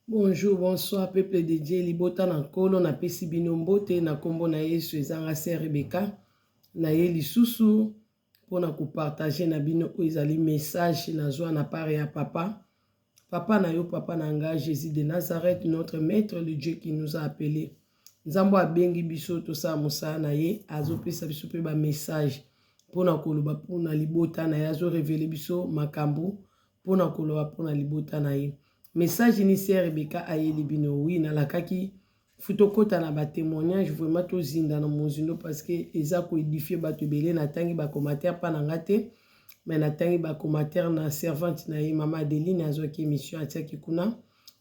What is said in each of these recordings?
Bonjour, bonsoir peuple de Dieu, libota na nkolo napesi bino mbote na nkombo na Yesu ezanga sœur Rebecca na ye lisusu mpona kopartage na bino oyo ezali message nazwa na part ya papa papa na yo papa na nga Jésus de Nazareth notre maître le Dieu qui nous a appelé Nzambe abengi biso tosala mosala na ye azopesa biso mpe bamessage mpona koloba mpona libota na ye azorevele biso makambo mpona koloba mpona libota na ye message ni sœur Rebecca ayeli bino oui nalakaki fu tokɔta na batémoignage vraiment tozinda na mozindo parce que eza koédifie bato ebele. Natangi bacommentaire mpa na nga te, mais natangi bacommentaire na servante na ye mama Adeline azwaki émission atiaki kuna.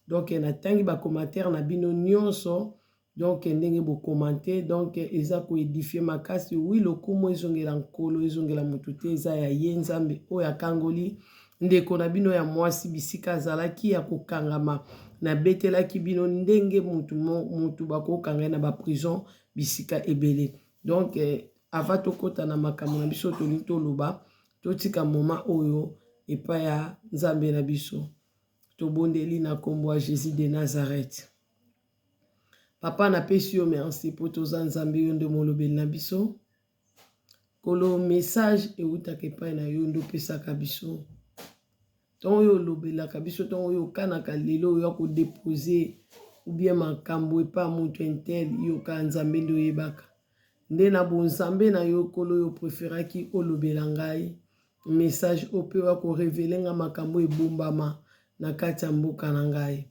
Donc natangi bacommentaire na bino nyonso, donc ndenge bokomante, donc eza koédifie makasi. Oui, lokumu ezongela nkolo, ezongela motu te, eza ya ye Nzambe oyo akangoli ndeko na bino ya mwasi bisika azalaki ya kokangama. Nabetelaki bino ndenge mutu, mutu bakokanga ye na baprison bisika ebele. Donc avant tokɔta na makambo na biso tolingi toloba, totika moma oyo epai ya Nzambe na biso. Tobondeli na nkombo ya Jésus de Nazareth. Papa, napesi yo merci mpo toza Nzambe, yo nde molobeli na biso. Kolo, message eutaka epai na yo, nde opesaka biso. Ntongo oyo olobelaka biso, ntongo oyo okanaka lelo oyo akodepose ou bien makambo epai moto un tel, yoka Nzambe nde oyebaka nde na bonzambe na yo. Kolo, oyo opréféraki olobela ngai message oyo mpe oya korévéler nga makambo ebombama na kati ya mboka na ngai.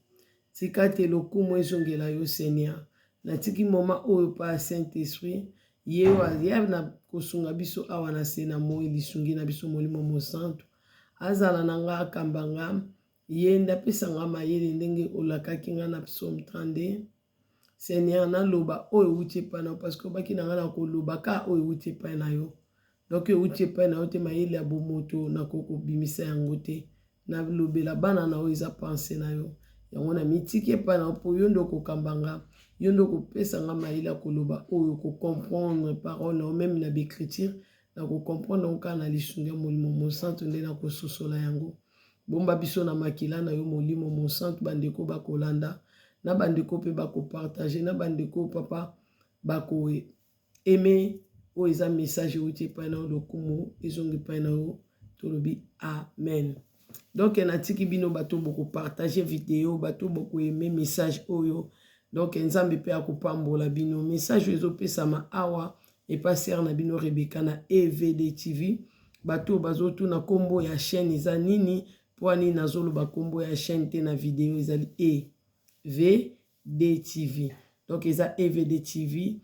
Tika te lokumu ezongela yo, Seigneur. Natiki moma oyo pa Saint Esprit, ye oyo aya na kosunga biso awa na se na moi, lisungi na biso Molimo Mosantu azala na nga, akamba nga, ye nde apesa nga mayele ndenge olakaki nga na Psaume 32. Seigneur, naloba oyo euti epai na yo, parce que obaki na nga na koloba ka oyo euti epai na yo. Donc euti epai na yo te, mayele ya bomoto nakoki kobimisa yango te. Nalobela bana na yo eza pensée na yo. Yango na mitiki epai na yo, mpo yo nde okokamba nga, yo nde okopesa nga mayele ya koloba oyo kocomprendre parole na yo. Même na baécriture na kocomprendre yango kaka na lisungi ya Molimo Mosantu nde nakososola yango. Bomba biso na makila na yo, Molimo Mosantu. Bandeko bakolanda, na bandeko mpe bakopartage, na bandeko papa bakoaimer oyo eza message euti epai na yo, lokumu ezongi epai na yo. Tolobi amen. Donc natiki bino bato bokopartage video, bato bokoaimer message oyo. Donc Nzambe mpe akopambola bino. Message oyo ezopesama awa epa sœur na bino Rebeka na EVD TV. Bato oyo bazotuna nkombo ya chaîne eza nini, mpo anini nazoloba nkombo ya chaîne te na video, ezali EVD TV. Donc eza EVD TV,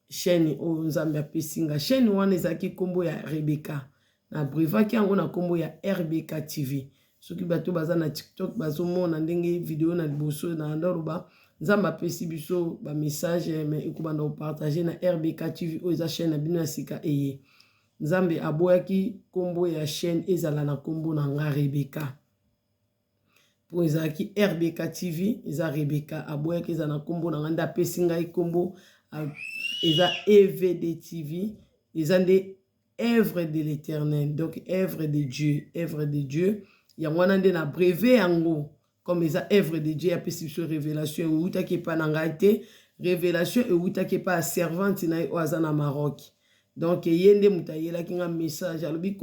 chaîne oyo Nzambe apesi nga. Chaîne wana ezalaki nkombo ya Rebeka, nabréviaki yango na nkombo ya RBK TV. Soki bato baza na TikTok bazomona ndenge video na liboso na ndoloba Nzambe apesi biso bamessage, mais ekobanda kopartage na RBK TV oyo eza chaîne na bino ya sika eye. Nzambe aboyaki nkombo ya chaîne ezala na nkombo na nga Rebeka, mpo ezalaki RBK TV, eza Rebeka. Aboyaki eza na nkombo na nga, nde apesi ngai nkombo eza EVD TV, eza nde œuvre de l'Éternel, donc œuvre de Dieu, œuvre de Dieu. Yango wana nde na abrévier yango comme eza œuvre de Dieu. Apesi biso révélation, eutaki epai na ngai te, révélation eutaki epai ya servante na ye oyo aza na Maroc. Donc ye nde moto ayelaki nga message, alobi: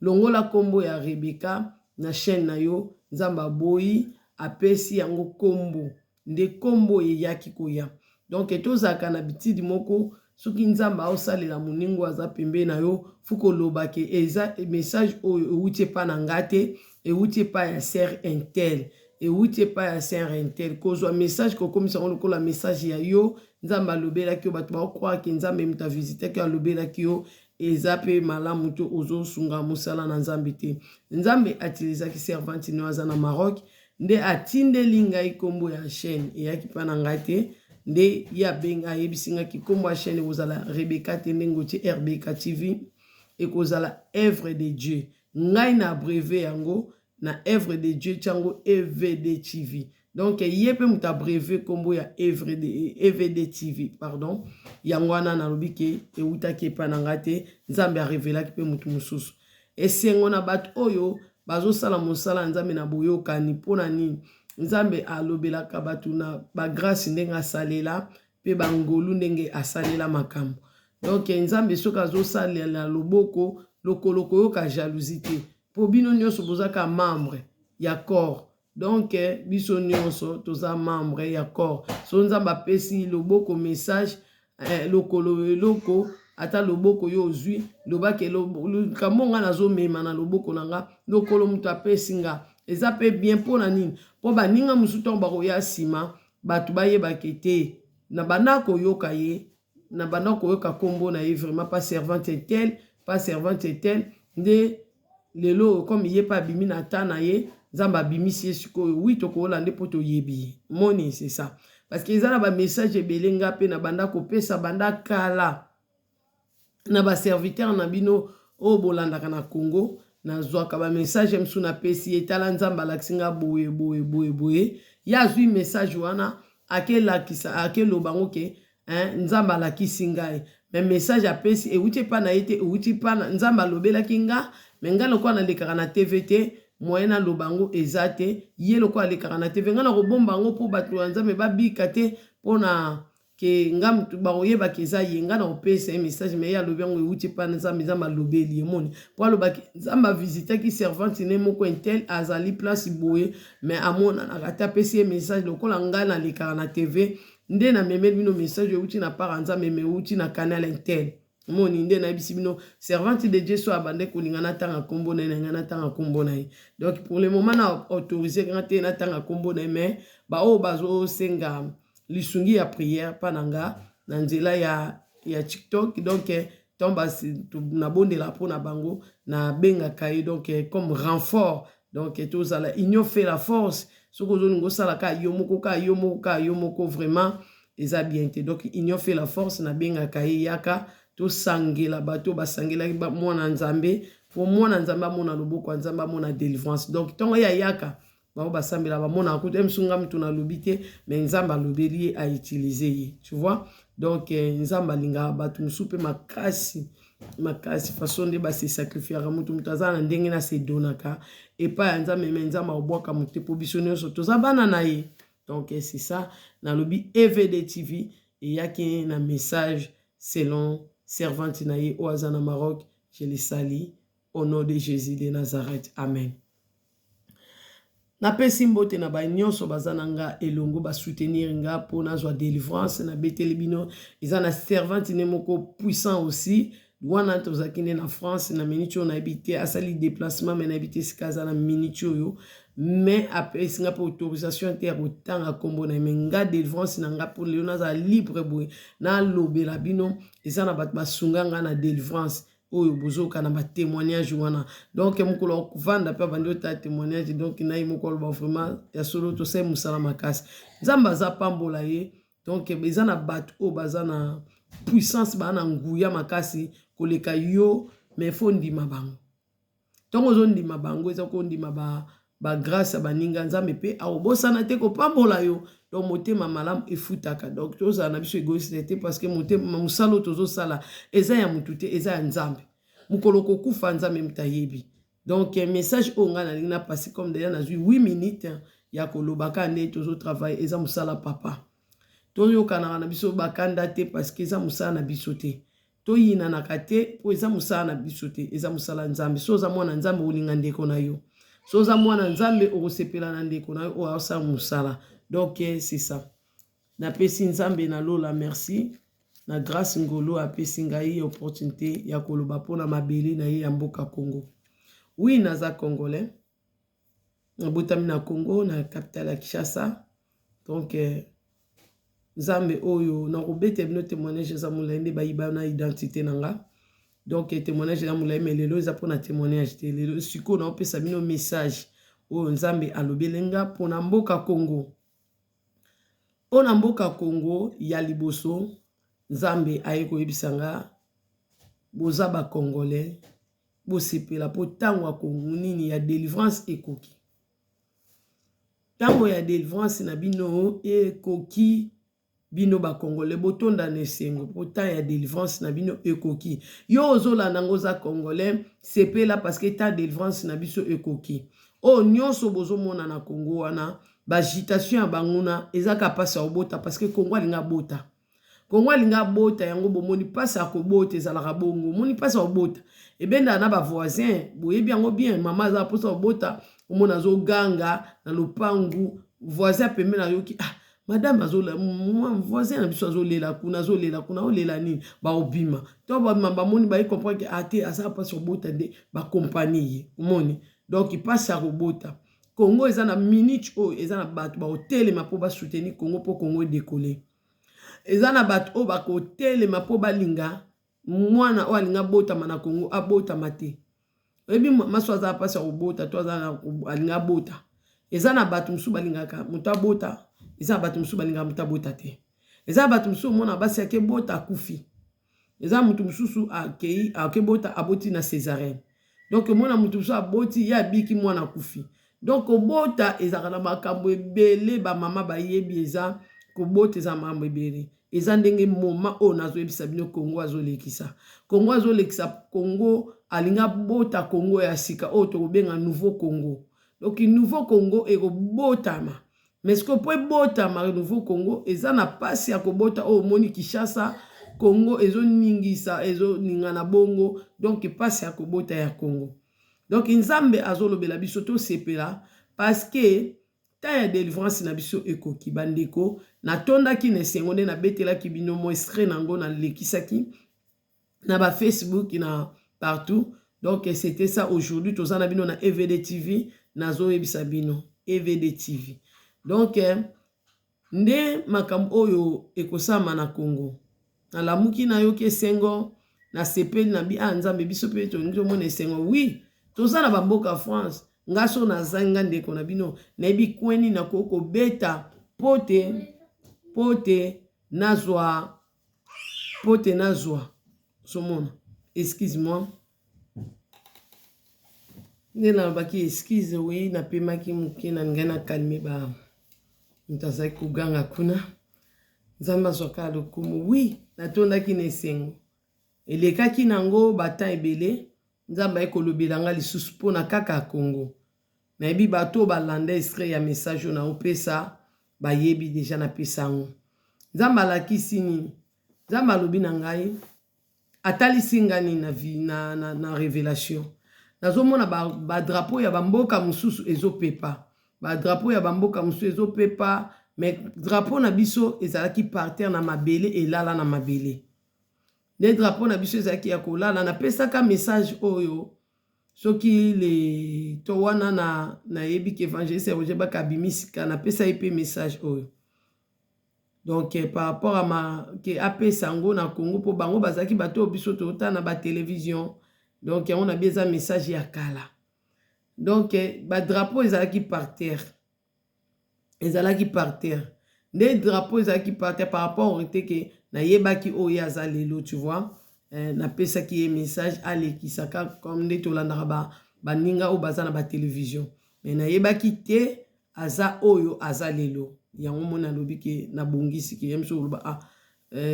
"Longola nkombo ya Rebeka na chaîne na yo, Nzambe aboyi, apesi yango nkombo." Nde nkombo eyaki koya. Donc tozalaka na bitidi moko, soki Nzambe aosalela moningo aza pembeni na yo, faut koloba ke eza message oyo euti epai na nga te, euti epai ya sœur un tel, euti epai ya sœur un tel. Kozwa message kokomisa yango lokola message ya yo, Nzambe alobelaki yo, bato bakocroire ke Nzambe moto avisitaki yo, alobelaki yo, eza mpe malamu te, ozosunga mosala na Nzambe te. Nzambe atilisaki servante no aza na Maroc nde atindeli ngai nkombo ya chaîne, eyaki mpa na ngai te. Nde ye abenga, ayebisi ngaki nkombo ya chaîne ekozala Rebeka te, ndenge otie RBK TV, ekozala œuvre de Dieu. Ngai na abrévier yango na œuvre de Dieu, tiango EVD TV. Donc ye mpe moto abrévier nkombo ya EVD TV, pardon. Yango wana nalobi ke eutaki epai na ngai te, Nzambe arevelaki mpe motu mosusu. Esengo na bato oyo bazosala mosala ya Nzambe na boyokani. Mpo na nini? Nzambe alobelaka bato na bagrâce ndenge asalela mpe bangolu ndenge asalela makambo. Donc Nzambe soki azosalela loboko, lokolo koyoka jalousie te, mpo bino nyonso bozaka membre ya corps. Donc biso nyonso toza membre ya corps. So Nzambe apesi loboko message, lokolo eloko, ata loboko yo ozwi, lobaki likambo nga nazomema na loboko na nga, lokolo moto apesi nga, eza mpe bien. Mpo na nini? Mpo baninga mosusu ntango bakoya nsima, bato bayebake te na banda koyoka ye, na banda koyoka nkombo na ye, vraiment pas servante tel, pas servante tel. Nde lelo comme ye mpe abimi na ta na ye, Nzambe abimisi ye sikoyo, wi, tokoyola nde mpo toyebi ye. Moni, c'est ça, parce que eza na bamessage ebele nga mpe na banda kopesa banda kala na baserviteur na bino oyo bolandaka na Congo. Nazwaka bamessage mosusu, napesi ye: tala, Nzambe alakisi nga boye, boye, boye, boye. Ye azwi message wana, akelakisa, akeloba ngo ke Nzambe alakisi ngai, mais message apesi ewuti epa na ye te, ewuti pa Nzambe alobelaki nga. Mais ngai lokola nalekaka na TV te, moyen naloba yango eza te. Ye lokola alekaka na TV, ngai nakobomba yango mpo bato ya Nzambe babika te, mpona ke nga mutu bakoyebaka eza ye. Nga na kopesa ye message, mais ye alobi yango ewuti epa Nzambe, Nzambe alobeli ye. Moni, mpo alobaki Nzambe avisitaki servante ne moko un tel, azali place boye, mais amonanaka te. Apesi ye message. Lokola ngai nalekaka na TV, nde namemeli bino message euti na part ya Nzambe, mais euti na canal un tel. Moni, nde nayebisi bino servante de Dieu so abande kolinga natanga nkombo na ye, na ngai natanga nkombo na ye. Donc pour le moment na autorise nga te natanga nkombo na ye, mais baoyo bazosenga lisungi ya prière mpa na nga na nzela ya TikTok, donc ntango nabondela mpona bango, nabengaka ye, donc comme renfort. Donc tozala, union fait la force. Soki ozolinga osala ka yo moko, ka yo moko, ka yo moko, vraiment eza bien te. Donc union fait la force. Nabengaka ye: yaka tosangela bato basangelaki mwana Nzambe, po mwana Nzambe amona loboko ya Nzambe, amona délivrance. Donc ntongo ye ayaka, bango basambela, bamonaka kutu mosu nga mutu nalobi te, mais Nzambe alobeli ye, autiliser ye, tu vois. Donc Nzambe alingaka bato mosusu mpe makasi makasi, façon nde base sacrifiaka. Motu aza na ndenge na se donnaka epai ya Nzambe, mais Nzambe akobwaka motu te, mpo biso nyonso toza bana na ye. Donc c'est ça, nalobi EVD TV eyaki na message selon servante na ye oyo aza na Maroc. Je le salue au nom de Jésus de Nazareth, amen. Napesi mbote na bai nyonso baza na nga elongo, basoutenir nga mpo nazwa délivrance. Nabeteli bino, eza na servante ne moko puissant aussi wana. Tozalaki nde na France. Na minute oyo nayebi te, asali déplacement, mais nayebi te esika aza na minute oyo, mais apesi nga mpe autorisation te ya kotanga nkombo na ye. Mais nga délivrance na nga, mpo lelo nazala libre boye nalobela bino, eza na bato basunga nga na délivrance oyo bozoyoka na batémoignage wana. Donc mokolo akovanda mpe abandi otala témoignage, donc na ye moko aloba vraiment ya solo, tosali mosala makasi, Nzambe aza pambola ye. Donc eza na bato oyo baza na puissance, baa na nguya makasi koleka yo, mais faut ndima bango. Ntongo ozondima bango, eza kondima bagrâce ya baninga, Nzambe mpe akobosana te kopambola yo. Donc motema malamu efutaka. Donc tozala na biso égoïste te, parce que motema, mosala oyo tozosala eza ya motu te, eza ya Nzambe. Mokolo kokufa, Nzambe moto ayebi. Donc message oyo ngai nalingi napasi, comme déjà nazwi 8 minutes ya koloba kaka nde tozotravaille, eza mosala papa. Toyokanaka na biso bakanda te, parce que eza mosala na biso te. Toyinanaka te, mpo eza mosala na biso te, eza mosala Nzambe. So oza mwana Nzambe, olinga ndeko na yo. So oza mwana Nzambe, okosepela na ndeko na yo oyo aosala mosala. Donc c'est ça, napesi Nzambe na lola merci na grâce, ngolo apesi ngai opportunité ya koloba mpona mabele na ye ya mboka Congo. Oui, naza Congolais, nabotami na Congo, na capitale ya Kinshasa. Donc Nzambe oyo nakobeta bino témoignage eza molai, nde bayiba na identité na nga. Donc témoignage eza molai, mais lelo eza mpona témoignage te. Lelo sikoyo naopesa bino message oyo Nzambe alobeli nga mpona mboka Congo. Mpona mboka Congo, ya liboso, Nzambe aye koyebisa nga: boza Bacongolais, bosepela, mpo ntango ya Kongo nini ya délivrance ekoki. Ntango ya délivrance na bino ekoki. Bino Bacongolais, botonda na esengo, mpo temps ya délivrance na bino ekoki. Yo ozolanda ngo, oza Congolais, sepela, parce que temps délivrance na biso ekoki. Oyo nyonso bozomona na Congo wana, ba agitation ya banguna eza kaka mpasi ya kobota, parce que Congo alingi abota. Congo alingi abota, yango bomoni mpasi ya kobota ezalaka bongo. Omoni mpasi ya kobota ebendaka na ba voisin, boyebi yango bien. Mama aza mposa kobota, omona azoganga na lopangu, voisin pembeni ayoki, ah, madame azola, voisin na biso azolela kuna, azolela kuna, olela nini? Baobima to babima, bamoni, baye comprendre ke ate ah, aza mpasi kobota, nde bakompani ye. Omoni donc mpasi ya kobota Congo eza na minute oyo, eza na bato bakotelema mpo basoutenir Congo, mpo Congo edécoller. Eza na bato oyo bakotelema mpo balinga mwana oyo alingi abotama na Congo abotama te. Oyebi, maso aza mpasi ya kobota to aza alingi abota. Eza na bato mosusu balingaka moto abota, eza na bato mosusu balingaka moto abota te. Eza na bato mosusu omona basi akebota, akufi. Eza moto mosusu akei akebota, aboti na césarienne. Donc omona moto mosusu aboti, ye abiki, mwana akufi. Donc kobota ezalaka na makambo ebele, bamama bayebi. Eza kobota eza makambo ebele. Eza ndenge moma oyo nazoyebisa bino, Kongo azolekisa, Kongo azolekisa, Kongo alingi abota, Kongo ya sika oyo tokobenga nouveau Congo. Donc nouveau Congo ekobotama, mais sikoyo mpo ebotama nouveau Congo, eza na mpasi ya kobota. Oyo omoni Kinshasa, Congo ezoningisa, ezoningana bongo. Donc mpasi ya kobota ya Congo. Donc Nzambe azolobela biso, tosepela parce que temps ya délivrance na biso ekoki. Bandeko, natondaki na esengo nde nabetelaki bino mo extrait nango, nalekisaki na bafacebook, na partout. Donc c'était ça aujourd'hui. Toza na bino na EVD TV, nazoyebisa bino EVD TV. Donc nde makambo oyo ekosalama na Congo. Nalamuki, nayoki esengo, nasepeli na bi ah, Nzambe, biso mpe tolingi tomona esengo. Oui, toza na bamboka France. Nga so nazangi, nga ndeko na bino, nayebi kweni nakoki kobeta po te nazwa, po te nazwa. Ozomona, excuse moi, nde nalobaki excuse. Oui, napemaki moke na ngai, nakalme ba moto azalaki koganga kuna. Nzambe azwaka lokumu. Oui, natondaki na esengo, elekaki nango batemps ebele. Nzambe aye kolobela nga lisusu mpona kaka ya Congo. Nayebi bato oyo balanda extrait ya message oyo naopesa, bayebi déjà napesa yango. Nzambe alakisi nini? Nzambe alobi na ngai, atalisi nga nini na, na, na, na révélation? Nazomona badrapeau ba ya bamboka mosusu ezopepa, badrapeau ya bamboka mosusu ezopepa, mais drapeau na biso ezalaki par terre na mabele, elala na mabele. Nde drapeau na biso ezalaki ya kolala. Napesaka message oyo soki le to wana na nayebi ke évangéliste Roger Baka abimisika, napesa ye mpe message oyo. Donc par rapport à ma ke apesa yango na Congo, mpo bango bazalaki bato oyo biso totala na batélévision. Donc yango na bi eza message ya kala. Donc badrapeau ezalaki par terre, ezalaki par terre. Nde drapeau ezalaki par terre par rapport te ke nayebaki oyo ye aza lelo, tu vois. Napesaki ye message alekisaka comme nde tolandaka baninga oyo baza na batélévision, mais nayebaki te aza oyo aza lelo. Yango moni alobi ke nabongisi ke ye mosu koloba ah,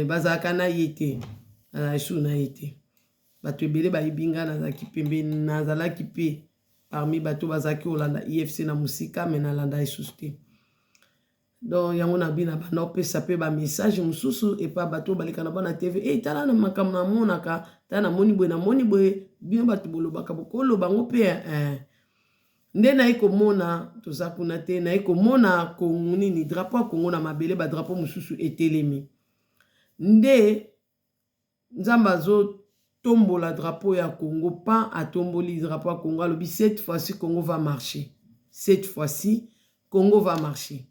bazalaka na ye te, azala lisusu na ye te. Bato ebele bayebi ngai, nazalaki pembeni, nazalaki mpe parmi bato bazalaki kolanda IFC na mosika, mais nalanda lisusu te. Donc yango na bina banda opesa mpe bamessage mosusu epa bato oyo baleka na bana TV. E tala na makambo namonaka, tala namoni boye, namoni boye. Bino bato bolobaka, bokoloba yango mpe eh. Nde naye komona, toza kuna te, naye komona Kongo nini, drapeau ya Kongo na mabele, badrapeau mosusu etelemi. Nde Nzambe azotombola drapeau ya Congo, pan atomboli drapeau ya Congo, alobi: cette fois-ci Congo va marcher, cette fois-ci Congo va marcher.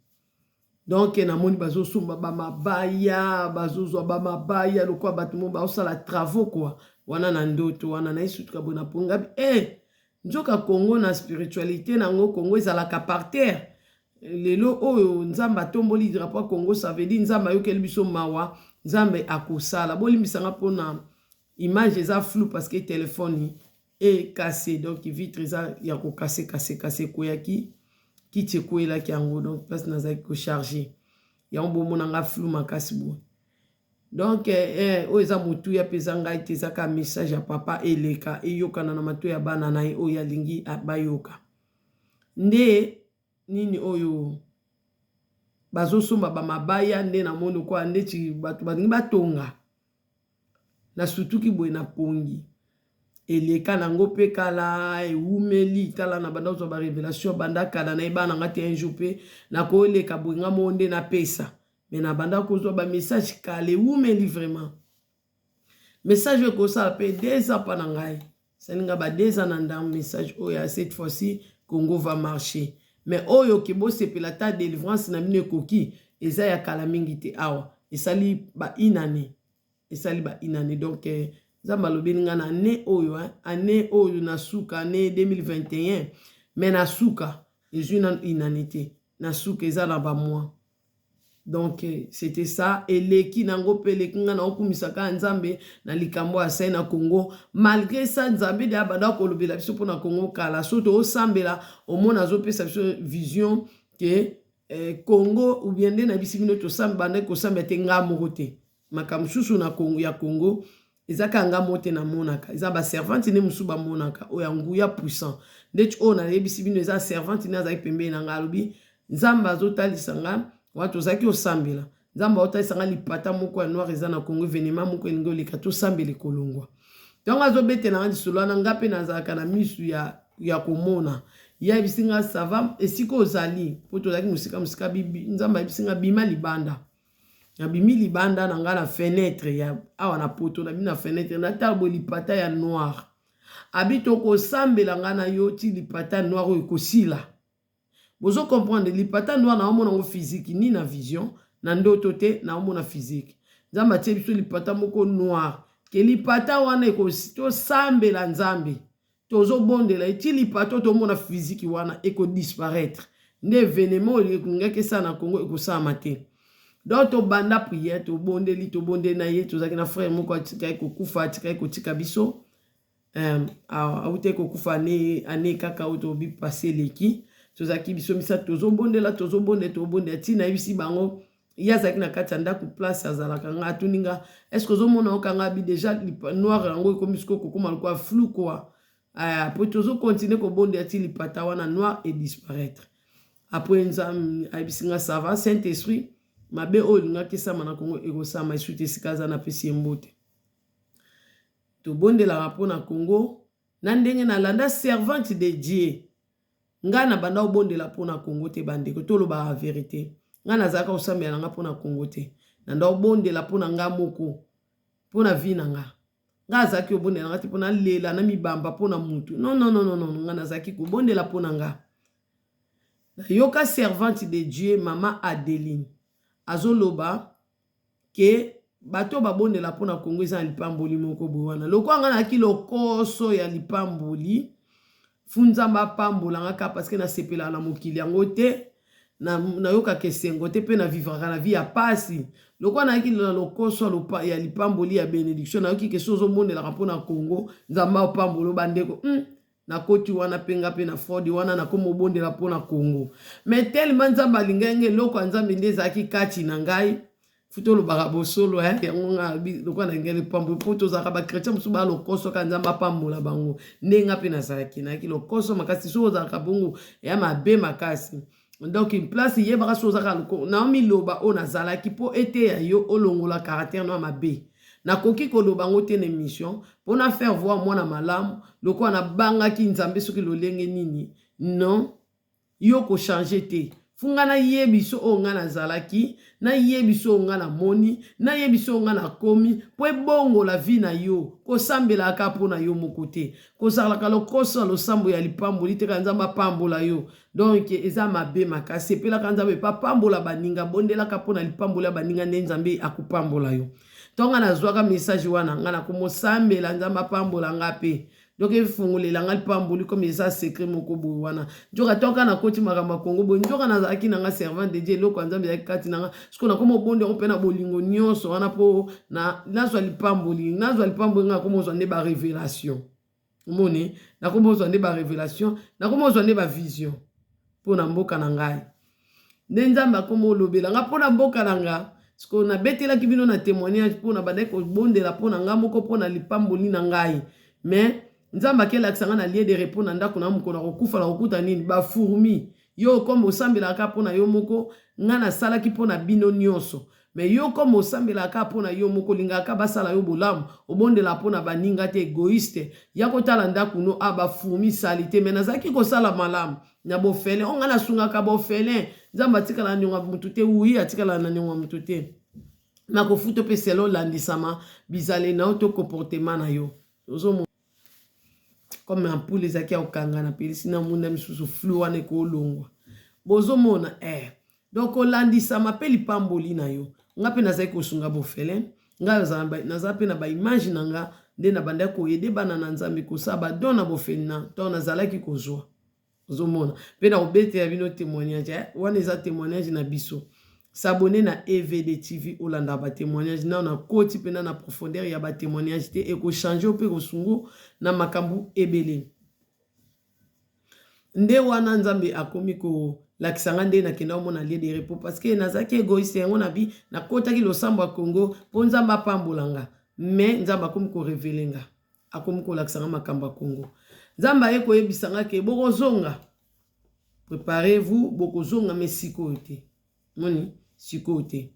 Donc namoni bazosomba bamabaya, bazozwa bamabaya lokola bato mo bazosala travaux quoi. Wana na ndoto wana nayesutuka boye, napongabi e nzoka Congo na spiritualité nango, Congo ezalaka par terre. Lelo oyo Nzambe atomboli drapeau ya Congo, ça veut dire Nzambe ayokeli biso mawa, Nzambe akosala. Bolimbisanga mpona image eza flou parce que telefone ekase, donc vitre eza ya kokase kase kase, ekweyaki, kiti ekweyelaki yango. Donc place nazalaki kocharger yango, bomonanga flou makasi boye. Donc oyo eza motuya mpe eza ngai te, eza kaka message ya papa eleka eyokana na matoi ya bana na ye oyo alingi bayoka. Nde nini oyo bazosomba bamabaya, nde namoni lokola ndeti bato balingi batonga. Nasutuki boye na pongi, eleka nango mpe kala, ewumeli. Tala, na banda kozwa barévélation banda kala, nayeba na nga te un jour mpe nakoleka boye, nga moko nde napesa. Mais na banda kozwa bamessage kala, ewumeli vraiment. Message oyo ekosala mpe 2 ans mpa na ngai, esali nga ba 2 ans na ndambo. Message oyo ya cette fois-ci Congo va marcher, mais oyo ke bosepela ta délivrance na bino ekoki, eza ya kala mingi te. Awa esali ba une année, esali ba une année. Donc Nzambe alobeli nga na année oyo, année oyo na suka, année 2021, mais na suka ezwi nano une année te, na suka eza na bamois. Donc c'était ça. Eleki nango mpe eleki. Nga na okumisaka Nzambe na likambo asai na Congo. Malgré ça, Nzambe de abanda kolobela biso mpona Congo kala. So toosambela, omona azopesa biso vision ke Congo ou bien nde nayebisi bino, bandaki kosambela te, nga moko te. Makambo mosusu na Congo, ya Congo, eza kaka nga moko te namonaka, eza baservante nde mosusu bamonaka oyo ya nguya puissant. Ndeti oyo nayebisi bino, eza servante nde azalaki pembeni na nga. Alobi Nzambe azotalisa nga, wana tozalaki kosambela, Nzambe azotalisa nga lipata moko ya noir eza na Congo, événement moko elingi oleka, tosambela ekolongwa. Ntango azobetela nga lisolo wana, nga mpe nazalaka na misu ya komona. Ye ayebisi nga: "Ça va, esika ozali," mpo tozalaki mosika mosika. Nzambe ayebisi nga: "Bima libanda." Nabimi libanda na ngai na fenêtre ya awa na poto. Nabimi na fenêtre, natala boye, lipata ya noir. Abi tokosambela ngai na yo ti lipata noir oyo ekosila. Bozo comprendre? Lipata noir, naomona yango physique, ni na vision, na ndoto te, naomona physique. Nzambe atie biso lipata moko noir, ke lipata wana tosambela Nzambe, tozobondela eti lipata oyo tomona physique wana ekodisparaître, nde événement oyo ekolingaki esala na Congo ekosalama te. Donc tobanda prière, tobondeli, tobondeli na ye. Tozalaki na frère moko atikaki kokufa, atikaki kotika biso, awutaki kokufa ane kaka oyo tobi pase eleki. Tozalaki biso misato, tozobondela, tozobondela, tobondela ntina. Yebisi bango, ye azalaki na kati ya ndako, place azalaka. Nga atuni nga: "Est ce que ozomona okanga?" Abi déjà noir yango ekomi sikoyo kokóma lokola flou quoi. Po tozocontinuer kobondela ti lipata wana noir edisparaître. Après, Nzambe ayebisi nga: "Ça va, Saint Esprit, mabe oyo olingaki esama na Kongo ekosama esu te." Esika aza, napesi ye mbote. Tobondelaka mpo na Kongo na ndenge nalanda servante de Dieu. Ngai na banda kobondela mpo na Kongo te. Bandeko, tolobaka vérité, ngai nazalaka kosambela na nga mpo na Kongo te. Nanda kobondela mpo na nga moko, mpo na vie na nga. Ngai azalaki kobondela nga te mpo nalela na mibamba mpo na mutu. Non, non, non, non, non, ngai nazalaki kobondela mpo na nga. Nayoka servante de Dieu, mama Adeline, azoloba ke bato babondela mpona Kongo eza na lipamboli moko boye wana. Lokola ngai nayaki lokoso ya lipamboli, fu Nzambe apambola nga kaka, parce que nasepelaka na mokili yango te, nayokaka esengo te, mpe navivraka na vie ya pasi. Lokola nayaki na lokoso ya lipamboli, ya bénédiction, nayoki ke so ozobondelaka mpona Kongo, Nzambe apambola. Bandeko, nakoti wana mpe nga mpe na fraude wana, nakomi obondela mpona Kongo. Mais tellement Nzambe alingai nga, eloko ya Nzambe nde ezalaki kati na ngai. Futi olobaka bosolo yango. Nga lokola nalingai lipambo, mpo tozalaka bachrétien mosusu baya lokoso kaka Nzambe apambola bango. Nde nga mpe nazalaki, nayaki lokoso makasi. Soki ozalaka bongo, eya mabe makasi. Donc place yebaka so ozalaka naomiloba oyo nazalaki, mpo eteya yo olongola caractère no ya mabe. Nakoki koloba yango te na émission mpona faire voir mwana malamu lokola nabangaki Nzambe soki lolenge nini. Non, yo kochanger te. Fu nga nayebi so oyo nga nazalaki, nayebi so oyo nga namoni, nayebi so oyo nga nakomi, mpo ebongola vie na yo. Kosambelaka mpo na yo moko te, kozalaka lokoso ya losambo ya lipamboli te, kaka Nzambe apambola yo. Donc eza mabe makasi. Epelaka Nzambe epe apambola baninga, bondelaka mpo na lipamboli ya baninga, nde Nzambe akopambola yo. Ntongo nazwaka message wana, nga nakomosambela Nzambe apambola nga mpe. Donc efungolela nga lipamboli, comme eza secret moko boye wana. Nzoka toka nakoti makambo ya Kongo boye, nzoka nazalaki na nga servante de Dieu, eloko ya Nzambe ezalaki kati na nga. Sikoyo nakoma obonde yango mpe na bolingo nyonso wana mpo nazwa lipamboli, nazwa lipamboli. Nga nakoma ozwa nde barévélation, omoni, nakoma ozwa nde barévélation, nakoma ozwa nde bavision mpo na mboka na ngai. Nde Nzambe akoma olobela nga mpo na mboka na nga. Sikoyo nabetelaki bino na témoignage mpo na bandaki kobondela mpo na nga moko, mpo na lipamboli na ngai. Mais Nzambe akelakisa nga na lieu de repos na ndako na mokolo nakokufa, nakokuta nini? Ba fourmis. Yo comme osambelaka mpo na yo moko, nga nasalaki mpo na bino nyonso. Mais yo comme osambelaka mpo na yo moko, olingaka basala yo bolamu, obondelaka mpo na baninga te, égoïste. Ya kotala ndako no a ba fourmis, saleté. Mais nazalaki kosala malamu na bofele. O nga nasungaka bofele. Nzambe atikala na niongo ya mutu te, oui, atikala na niongo ya mutu te. Nakofuta mpe selo olandisama bizaleli na yo to comportement na yo. Ozomona comme ampoule ezalaki ya kokanga, na pelisi na mwinda misusu, flou wana ekolongwa. Bozomona eh. Donc kolandisama mpe lipamboli na yo. Nga mpe nazali kosunga bofele. Ngai naza mpe na ba image na nga nde nabandaki koyede bana na Nzambe kosala ba don na bofeli na ntango nazalaki kozwa. Ozomona mpe na kobetela bino témoignage eh? Wana eza témoignage na biso. S'abonner na EVD TV, olanda ba témoignage nao nakoti mpena na profondeur ya ba témoignage te, ekochange mpe kosungo na makambo ebele. Nde wana Nzambe akomi kolakisa nga nde nakenda omona lieu de repos, parce que nazalaki égoïste. Yango na bi nakotaki losambo ya Congo mpo Nzambe apambola nga. Mais Nzambe akomi korévéler nga, akomi kolakisa nga makambo ya Congo. Nzambe aye koyebisa nga ke bokozonga, préparez-vous, bokozonga, mais sikoyo te. Moni sikoyo te.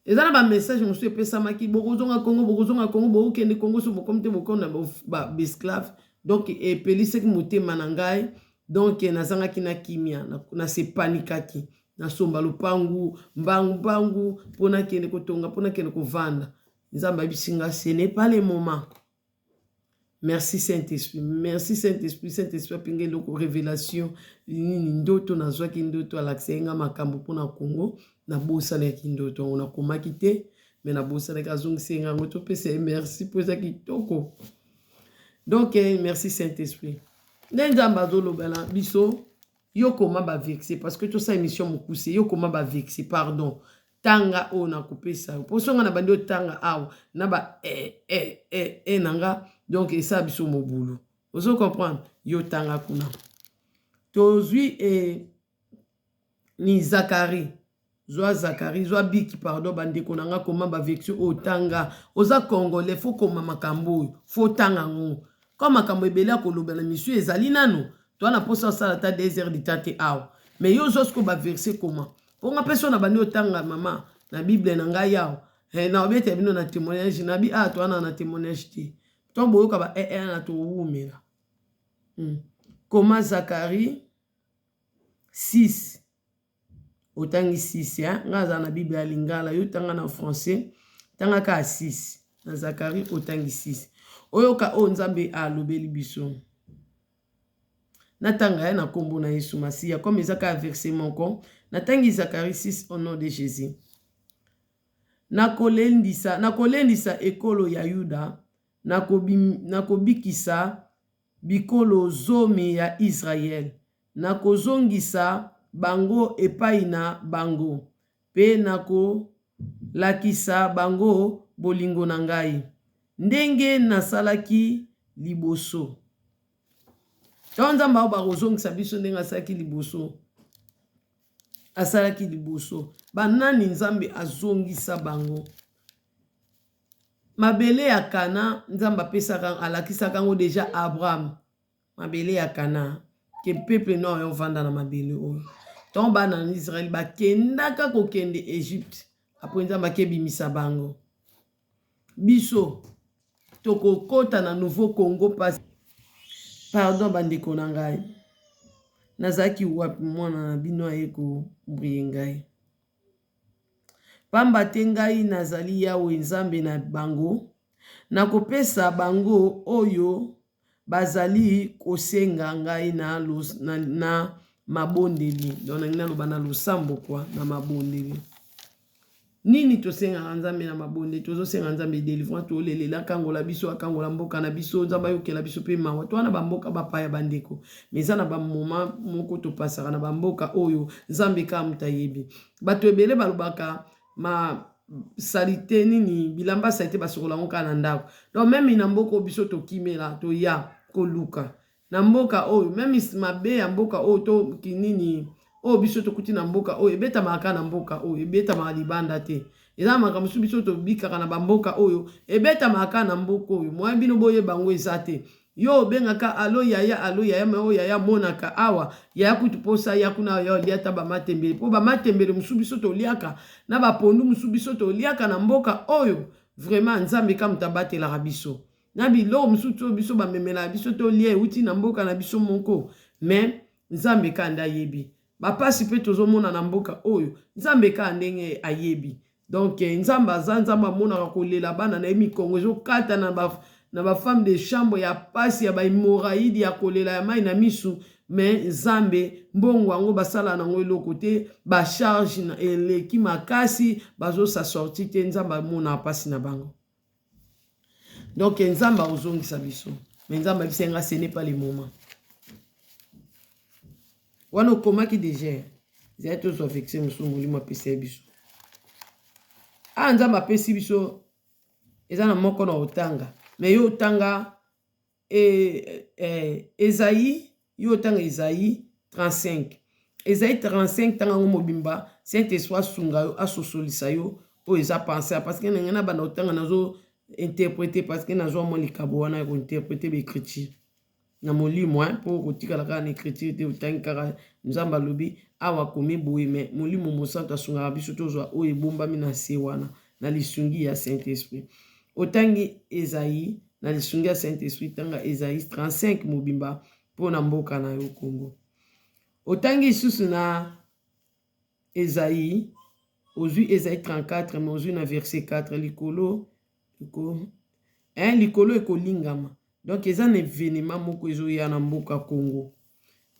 Eza na ba message mosusu epesamaki: bokozonga Congo, bokozonga Congo, bokokende Congo, so bokomi te, bokona ba esclave. Donc epelisaki motema na ngai. Donc nazangaki na kimia, nasepanikaki, nasomba lopangu mbangu mbangu mpo nakende kotonga, mpo nakende kovanda. Nzambe ayebisi nga: ce n'est pas le moment. Merci Saint-Esprit, merci Saint-Esprit. Saint-Esprit apinga eloko, révélation nini, ndoto. Nazwaki ndoto, alakisa ye nga makambo mpona Congo. Nabosanaki ndoto yango, nakomaki te, mais nabosanaki. Azongisi ye nga yango. Topesa ye merci mpo eza kitoko. Donc merci Saint-Esprit. Nde Nzambe azolobela biso: yo koma ba verset, parce que tosala émission mokuse. Yo koma ba verset, pardon, tanga oyo nakopesa yo, mpo songa na bandi otanga awa na ba e e e e na nga. Donc esala biso mobulu, ozo comprendre. Yo tanga kuna. Tozwi e ni Zakari, zwa Zakari, zwa biki. Pardon bandeko na nga, koma ba verset oyo, tanga. Oza Congolais, faut koma makambo oyo, faut tanga yango. Comme makambo ebele ya koloba na misu ezali nano, toa na mposa osala ata 2 heures du temps te awa. Mais yo ozwa sikoyo ba verset, koma mpo nga mpe so na bandi otanga mama na Bible na ngai awa, na obetela bino na témoignage na bi awa. Towana na témoignage te, to boyoka ba ee na towumela. Koma Zakari 6, otangi 6 eh? Nga aza na Bible ya lingala, yo tanga na français, tanga kaka 6 na Zakari. Otangi 6, oyoka oyo Nzambe alobeli biso. Natanga ye na nkombo na Yesu Masiya. Comme eza kaka verset moko, natangi Zakari 6 au nom de Jésus. Nakolendisa, nakolendisa ekolo ya Yuda, nakobikisa bikolo 10 ya Israele, nakozongisa bango epai na bango mpe nakolakisa bango bolingo na ngai ndenge nasalaki liboso. Ntango Nzambe ayo bakozongisa biso ndenge asalaki liboso, asalaki liboso banani? Nzambe azongisa bango mabele ya Kana. Nzambe apesaka, alakisaka yango déjà Abraham, mabele ya Kana, ke peuple no oyo ovanda na mabele oyo. Ntango bana na Israele bakendaka kokende Egypte, après Nzambe akebimisa bango. Biso tokokɔta na nouveau Congo. Pasi, pardon bandeko na ngai, nazalaki wapi? Mwana na bino aye kobrie ngai. Pamba te ngai nazali Yawe Nzambe na bango, nakopesa bango oyo bazali kosenga ngai na mabondeli. Donc nangi naloba na losambo kwa na mabondeli. Nini tosengaka Nzambe na mabondeli? Tozosenga Nzambe délivrance, tolelela akangola biso, akangola mboka na biso, Nzambe ayokela biso mpe mawa. To wana bamboka bapaya, bandeko, mais eza na bamoma moko topasaka na bamboka oyo, Nzambe kaka moto ayebi. Bato ebele balobaka ma saleté nini, bilamba saleté basokola yango kaka na ndako. Donc même na mboka oyo biso tokimela, toya koluka na mboka oyo, même mabe ya mboka oyo to kinini oyo biso tokuti na mboka oyo, ebetamaka kaka na mboka oyo, ebetamaka libanda te. Eza na makambo mosusu biso tobikaka na bamboka oyo ebetamaka kaka na mboka oyo, moyen bino boyeba yango eza te. Yo obengaka alo yaya, alo yaya, me oyo yaya amonaka awa, yaya kutu posa ya kuna ya olia ata bamatembele, mpo bamatembele mosusu biso toliaka na bapondu mosusu biso toliaka na mboka oyo. Vraiment Nzambe ka moto abatelaka biso na biloko mosusu oyo biso bamemelaka biso tolia euti na mboka na biso moko, me Nzambe ka nde ayebi bapasi mpe tozomona na mboka oyo, Nzambe kaka ndenge ayebi. Donc Nzambe aza Nzambe, amonaka kolela bana na ye, mikongo ezokata na ba na ba femme de chambre ya pasi ya ba hémorroïde ya kolela ya mai na misu. Me Nzambe, mbongo yango basala nango eloko te, bacharge eleki makasi, bazosa sorti te. Nzambe amonaka mpasi na bango. Donc Nzambe akozongisa biso, me Nzambe ayebisa nga ce n'est pas le moment wana. Okomaki deja, ezali tozwa vexe mosusu molimo apesa ye biso. Ah, Nzambe apesi biso eza na moko na otanga, me yo otanga Esaïe, yo otanga Esaïe 35, Esaïe 35, ntanga yango mobimba. Saint Esprit asunga yo, asosolisa yo oyo eza pensé, parce que ndenge na banda otanga, nazo interpréter, parce que nazwa mwa likabo wana ya kointerpréter baécriture na molimo, mpo kotikala kaka na écriture te. Otangi kaka Nzambe alobi awa, akomi boye, me Molimo Mosantu asungaka biso tozwa oyo ebombami na se wana na lisungi ya Saint Esprit. Otangi Esaïe, na lisungi ya Saint Esprit, tanga Esaïe 35 mobimba mpo na mboka na yo Congo. Otangi lisusu na Esaïe, ozwi Esaïe 34, me ozwi na verset 4, likolo likolo ekolingama. Donc eza na événement moko ezoya na mboka Congo,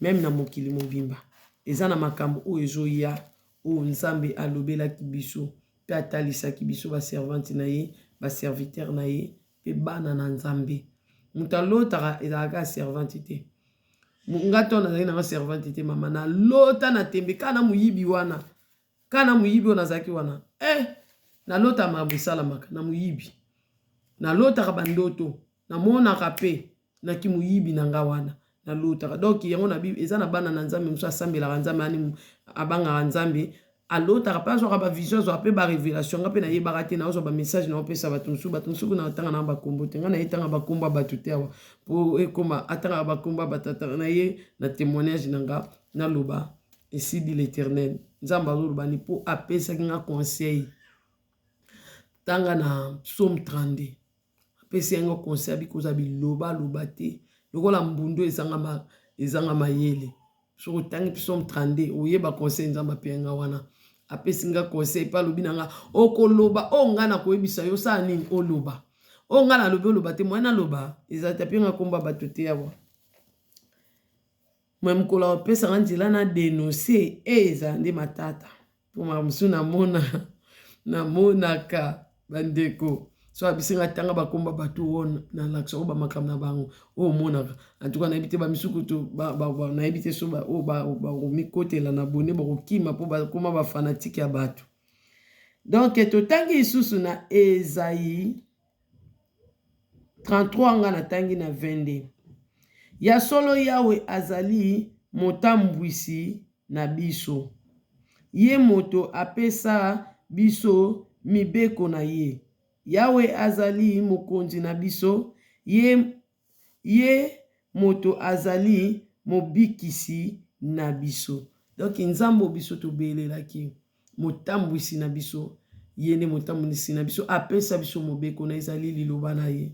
même na mokili mobimba. Eza na makambo oyo ezoya, oyo Nzambe alobelaki biso mpe atalisaki biso baservante na ye, baserviteur na ye mpe bana na Nzambe. Moto alotaka ezalaka servante te. Nga to nazalaki nanga servante te, mama, nalota na tembe kaka na moyibi wana, kaka na moyibi oyo nazalaki wana. Nalota makambo esalamaka na moyibi, nalotaka bandoto, namonaka mpe naki moyibi na nga wana nalotaka. Donc yango na Bible eza na bana na Nzambe mosusu asambelaka Nzambe, ani abangaka Nzambe, alotaka mpe, azwaka bavision, azwaka mpe barévélation. Nga mpe nayebaka te, naozwa bamessage, naopesa bato mosusu. Bato mosusu kuna natanga na bakombo te, nga naye tanga bakombo ya bato te awa mpo ekoma atangaka bakombo ya bato na ye na témoignage na nga. Naloba ainsi dit l'Éternel, Nzambe azoloba ni mpo apesaki nga conseil, tanga na Psaume 32. Apesi yango conseil, abi kozwa bilobaloba te lokola mbundu ezanga mayele. Soki otangi Psaume 32, oyeba conseil Nzambe ape nga wana. Apesi nga conseil mpe alobi na nga: okoloba oyo nga nakoyebisa yo, osala nini, oloba oyo nga nalobi, oloba te. Moye naloba ezali te, ape nga komba bato te awa. Me mokolo apesanga nzela na dénonce e, ezala nde matata, mpo makambo mosusu namona, namonaka bandeko so abisinga tanga bakomba bato oyo nalakisa oyo bamakambo na bango oyo omonaka. Antuka nayebi te, bamisuku to nayebi te so oyo bakomikotela na bone, bakokima mpo bakoma bafanatike ya bato. Donc totangi lisusu na Esaïe 33, nga natangi na 22: ya solo Yawe azali motambwisi na biso, ye moto apesa biso mibeko na ye. Yawe azali mokonzi na biso, ye moto azali mobikisi na biso. Donc Nzambe oyo biso tobelelaki, motambwisi na biso, ye nde motambwisi na biso, apesa biso mobeko na ezali liloba na ye.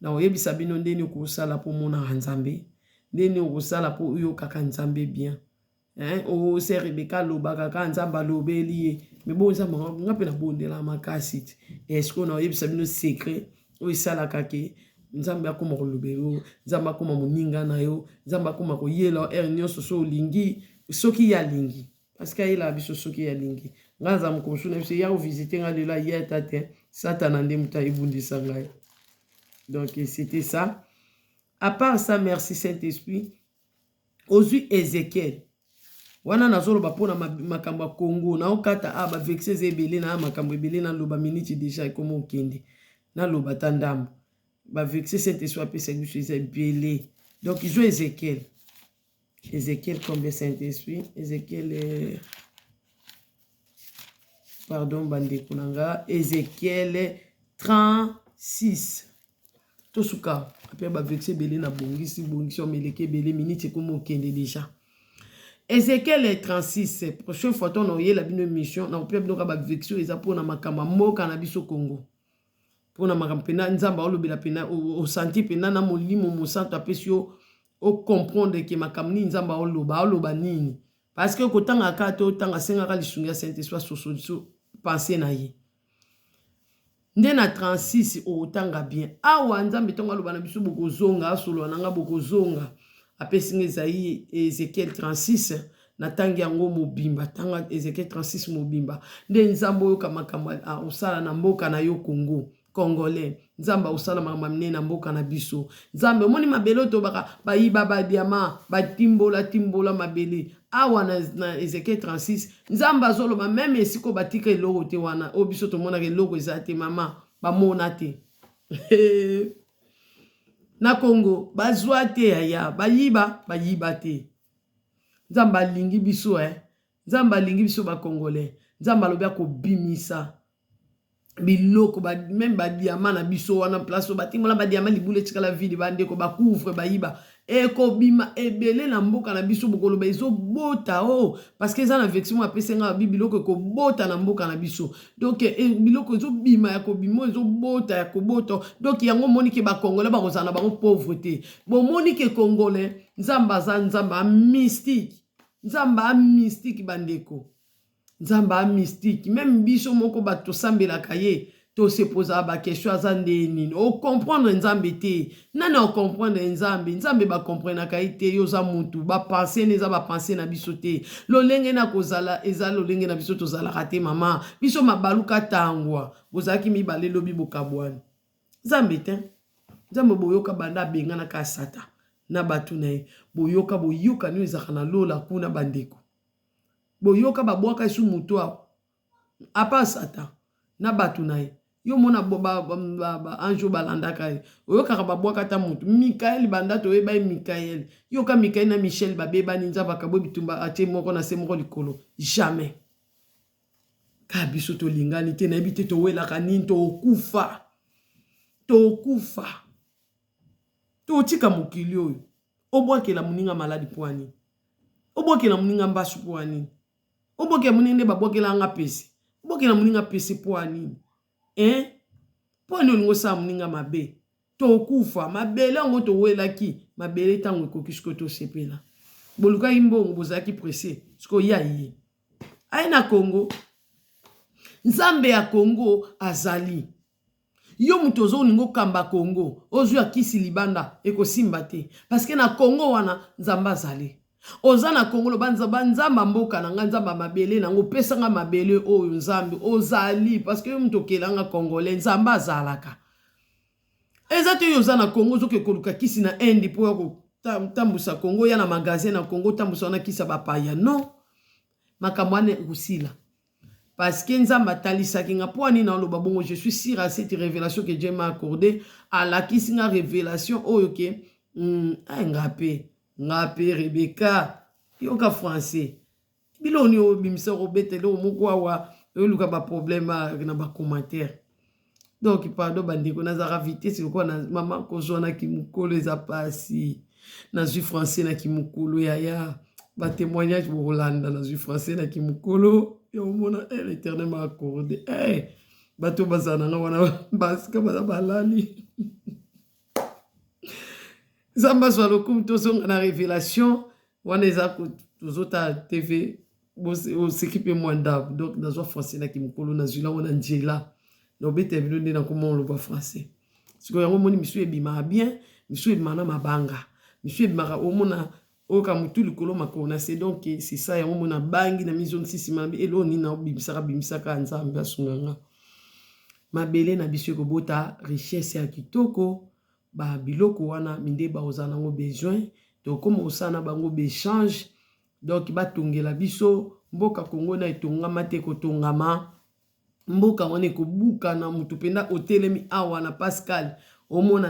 Na oyebisa bino ndeni okosala mpo omonaka Nzambe, ndeni okosala mpo oyokaka Nzambe bien. O sœur Rebeka alobaka kaka Nzambe alobeli ye, me bo Nzambe nga mpe nabondelaka makasi te. Est-ce na oyebisa bino secret oyo esalaka ke Nzambe akóma kolobela yo, Nzambe akóma moninga na yo, Nzambe akóma koyela heure nyonso so olingi, soki ye alingi? Parce que ayelaka biso soki ye alingi. Ngai naza mokolo mosusu na biso ya kovisite ngai lelo, aye ata te, Satana nde moto ayebundisa ngai. Donc c'était ça. À part ça, merci Saint Esprit. Ozwi Ézéchiel wana, nazoloba mpona makambo ya Congo, naokata a bavexe eza ebele na makambo ebele. Naloba miniti déjà ekoma okende, naloba ata ndambo. Bavexe Saint Esprit apesaki biso eza ebele. Donc zwa Ézéchiel. Ézéchiel combien, Saint Esprit? Ézéchiel Pardon bandeko na nga, Ezekiel 36. Tosuka apres ba vexe ebele na bongisi bongisi omeleki ebele minute ekomi okende deja. Ezekiel 36, prochaine fois to na oyela bino émission na kopia bino ka ba vexe eza pona makambo ya mboka na biso Congo. Pona makambo pena Nzambe aolobela pena osanti pena na molimo mosantu apesi yo o comprendre ke makambo nini Nzambe aoloba, aoloba nini. Parce que kotanga kaka te otanga sengaka lisungi ya Saint-Esprit asosolisa pensée na ye. Nde na 36 okotanga bien. Awa Nzambe ntango aloba na biso bokozonga, asolola na nga bokozonga. Apesi nga Esaïe Ezekiel 36 natangi yango mobimba, tanga Ezekiel 36 mobimba. Nde Nzambe oyoka makambo osala na mboka na yo Congo. Congolais nzambe akosala makambo ya minene na mboka na biso nzambe omoni mabele oyo tobaka bayiba badiama batimbola timbola mabele awa na, na Ezekiel 36 nzambe azoloba meme esika oyo batika eloko te wana oyo biso tomonaka eloko eza te mama bamona te na Congo bazwa te yaya bayiba bayiba te nzambe alingi biso eh. Nzambe alingi biso ba congolais nzambe alobi akobimisa biloko ba, meme ba diamant na biso wana place oyo batimola ba diamant libulu etikala vide bandeko ba couvre bayiba ekobima ebele na mboka na biso bokoloba ezobota o oh, parce que eza na vexi moko apesi nga bi biloko ekobota na mboka na biso donc eh, biloko ezobima ya kobima ezobota ya kobota donc yango omoni ke bacongolais bakozala na bango pauvre te bomoni ke congolais nzambe aza nzambe a mystique nzambe a mystique bandeko Nzambe a mystique meme biso moko bato tosambelaka ye to se posaka ba question aza nde nini o comprendre nzambe te nani o comprendre nzambe nzambe ba comprenaka ye te yo oza mutu ba pense ne eza ba pense na biso te lolenge na kozala eza lolenge na biso tozalaka te mama biso mabaluka tangwa bozalaki mibale lobi bokabwani nzambe te nzambe boyoka banda abenganaka sata na bato na ye boyoka boyokani oyo ezalaka na lola kuna bandeko Boyoka babwaka esu mutu awa apa satan na batu na ye yo omona ba, ba, ba, ba ange oyo balandaka ye oyokaka babwaka ata mutu mikael banda toyeba ye mikael yoka mikael na michel babebani nzambe akabwe bitumba atie moko na se moko likolo jamais ka biso tolingani te nayebi te towelaka nini tokufa tokufa totika mokili oyo Obwakela moninga maladi mpo ya nini? Obwakela moninga mbasu mpo ya nini? Obwakela moninga nde babwakela nga pese. Obwakela moninga pese mpo ya nini? Hein? Mpo nini olingi osala moninga mabe? Tokufa mabele yango towelaki mabele ntango ekoki sikoyo tosepela. Bolukaki mbongo bozalaki presse sikoyo ya ye aye na Congo. Nzambe ya Congo azali. Yo mutu ozo linga okamba Congo ozua kisi libanda ekosimba te parce que na Congo wana Nzambe azali. Oza na Congo loba nzambe ya mboka na nga nzambe ya mabele na nga opesa nga mabele oyo nzambe ozali parce que yo mutu okela nga congolais nzambe azalaka. Eza te yo oza na Congo ozoke koluka kisi na Inde po ya kotambusa Congo ya na magasin na Congo otambusa wana kisi ya bapaya non makambo wana ekosila. Parce que Nzambe atalisaki nga po nini naloba bongo je suis sûr à cette révélation que Dieu m'a accordé alakisi nga révélation oyo ke ay nga pe nga pe Rebecca yoka français biloko nini obimisa kobeta eloko moko awa oyoluka ba problème na ba commentaire donc pardon bandeko nazalaka vitesse lokola na mama kozwa na kimokolo eza pasi nazwi français na kimokolo yaya ba témoignage bokolanda nazwi français na kimokolo ya omona eh, l'éternel m'a accordé eh, bato bazala na nga wana basika baza balali nzambe azwa lokumu tozonga na révélation wana eza tozotala tv oseki mpe mwa ndambo donc nazwa français na kimokolo nazwi lango na nzela nobeta bino nde nakoma oloba français sikoyo yango omoni misu ebimaka bien misu ebimaka na mabanga misu ebimaka omona oyoka motu likolo makolo na se donc c'est ça yango omona bangi na mizongisi nsima eloko nini naobimisaka bimisaka nzambe asunga nga mabele na biso ekobota richesse ya kitoko ba biloko wana minde bakozala nango besoin tokoma kosala na bango baechange donc batongela biso mboka kongo na etongama te kotongama mboka wana ekobukana moto mpenza otelemi awa na pascal omona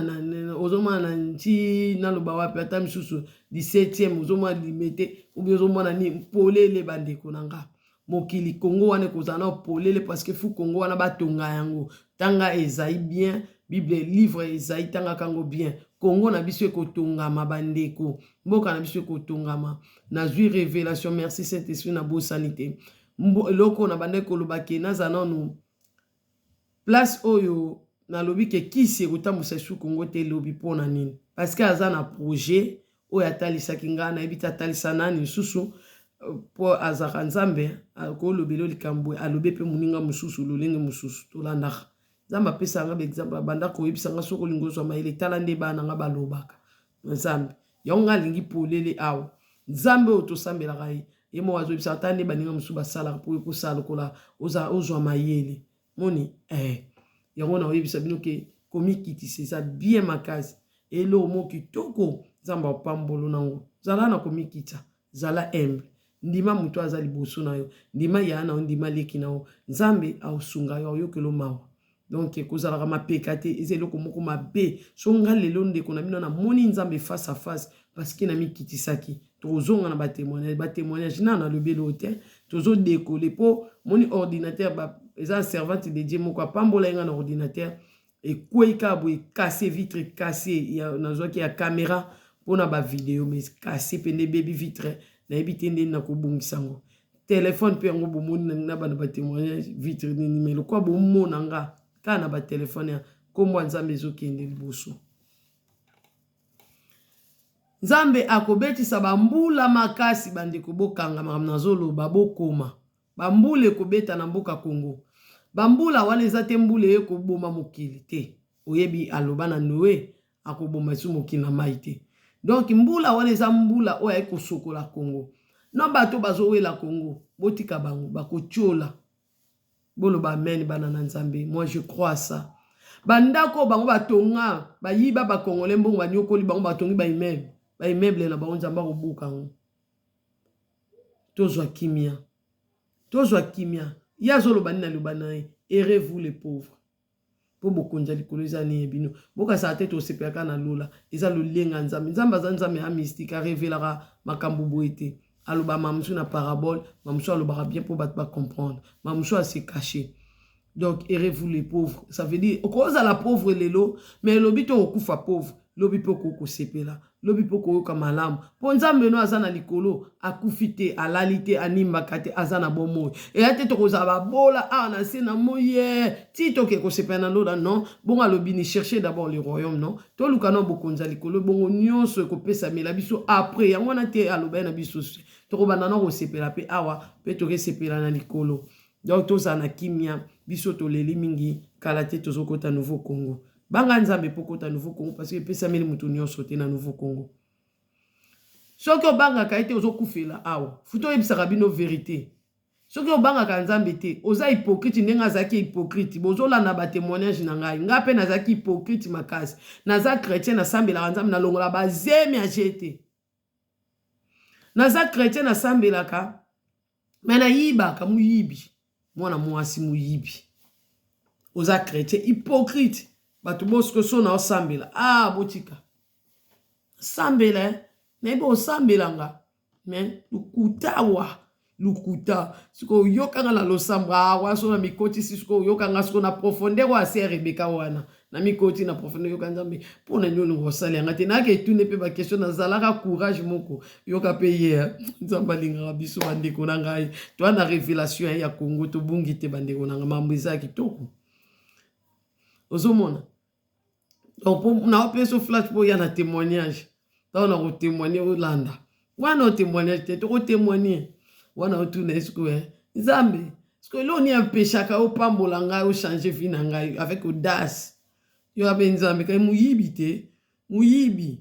ozomona na nti naloba wapi ata misusu 17e ozomona limete obi ozomona nini polele bandeko na nga. Mokili Congo wana ekozala nao polele parce que fou Congo wana batonga yango. Tanga Esaïe bien, Bible livre Esaïe tangaka yango bien. Congo na biso ekotongama bandeko, mboka na biso ekotongama. Nazwi revelation, merci Saint Esprit, nabosani te. Eloko na bandaki koloba ke nazala nanu place oyo nalobi ke kisi ekotambusa lisusu Congo te lobi mpo na nini? Parce que aza na projet oyo atalisaki nga, nayebi te atalisa nani lisusu mpo azalaka Nzambe, akolobela likambo alobi mpe moninga mosusu lolenge mosusu. Tolandaka Nzambe apesaka nga baexemple, abanda koyebisa nga soki olingi ozwa mayele tala nde bana nga balobaka. Nzambe yango nga alingi polele awa, Nzambe oyo tosambelaka ye, ye moko azoyebisa ata nde baninga mosusu basalaka mpo ekosala lokola ozwa mayele moni yango na oyebisa bino ke komikitisa eza bien makasi, eloko moko kitoko Nzambe apambolo nango. Zala na komikitisa, zala humble, ndima moto aza liboso na yo, ndima yaya na yo, ndima leki na yo, Nzambe aosunga yo, aoyokelo mawa. Donc kozalaka mapeka te eza eloko moko mabe. So nga lelo ndeko na bino namoni Nzambe face à face parce que namikitisaki. Tokozonga na batémoignage, batémoignage na nalobi eloko te, tozodekole mpo moni ordinateur ba, eza servante de Dieu moko apambola ye nga na ordinateur ekwei kaka boye, cassé vitre, cassé ya nazwaki ya caméra mpona bavideo, mais cassé mpe nde ebebi vitre, nayebi te ndeni nakobongisa yango. Telefone mpe yango bomoni na bana batémoignage vitre nini, mais lokola bomona nga kaka na batelefone ya nkombo ya Nzambe ezokende liboso. Nzambe akobetisa bambula makasi, bandeko bokanga makambo nazoloba, bokoma. Bambula ekobeta na mboka Congo. Bambula wana eza te mbula eye koboma mokili te. Oyebi aloba na Noe akoboma lisusu mokili na mai te. Donc mbula wana eza mbula oyo aye kosokola Congo. No bato bazowela Congo, botika bango bakotiola. Boloba amen bana na Nzambe. Moi je crois à ça. Bandako bango batonga, bayiba ba Congolais mbongo, banyokoli bango, batongi ba immeuble. Ba immeuble na bango Nzambe akobuka yango. Tozwa kimia. Tozwa kimia. Ye azoloba nini aloba na ye? Heureux vous les pauvres. Po bokonzi ya likolo eza nini bino? Bokasaka te tosepelaka na lola. Eza lolenga Nzambe. Nzambe aza Nzambe ya mystique, arevelaka makambo boye te. Aloba mamusu na parabole, mamusu alobaka bien po bato ba comprendre. Mamusu ase cacher. Donc heureux vous les pauvres. Ça veut dire okozala pauvre lelo, mais lobi to okufa pauvre, lobi pe okosepela, lobi pe okoyoka malamu. Po Nzambe no aza na likolo, akufi te, alali te, animbaka te, aza na bomoi. Eya te tokozala babola awa na se na moi ti toke kosepela na lola, non. Bongo alobi ni chercher d'abord le royaume, non. Toluka na bokonzi ya likolo, bongo nyonso ekopesamela biso après. Yango wana te aloba ye na biso. Tokobanda na kosepela pe awa, pe tokesepela na likolo. Donc tozala na kimia, biso toleli mingi, kala te tozokota nouveau Congo. Banga Nzambe po kota nouveau Congo parce que epesameli mutu nyonso te na nouveau Congo. Soki obangaka ye te ozokufela awa. Futo oyebisaka bino verite. Soki obangaka Nzambe te, oza hypocrite ndenge azalaki hypocrite. Bozolanda ba témoignage na ngai. Ngai pe nazalaki hypocrite makasi. Naza chrétien, nasambelaka Nzambe, nalongola ba zemi ya jete. Naza chrétien, nasambelaka, mais nayibaka, muyibi. Mwana mwasi muyibi. Oza chrétien hypocrite. Bato bosiko so na osambela. Ah, botika. Sambela, eh? Nayebi osambela nga. Mais lukuta wa. Lukuta. Siko oyokanga na losambo. Ah, wa so na mikotisi siko oyokanga siko na profondeur wa sœur Rebecca wana. Na mikoti na profondeur yoka Nzambe. Pona nini olingo osala yanga te? Nake etune pe ba question nazalaka courage moko. Yoka pe ye. Nzambe alingaka biso bandeko na ngai. Toa na révélation ya Congo tobungi te bandeko na ngai. Mambo eza kitoko. Ozomona? Donc na opesa flash po ya na témoignage. Tango na ko témoigner olanda. Wana o témoignage te, toko témoigner. Wana otuna esiko eh. Nzambe, siko eloko nini empêchaka opambola ngai, ochanger vie na ngai avec audace. Yo abe Nzambe kai muyibi te, muyibi.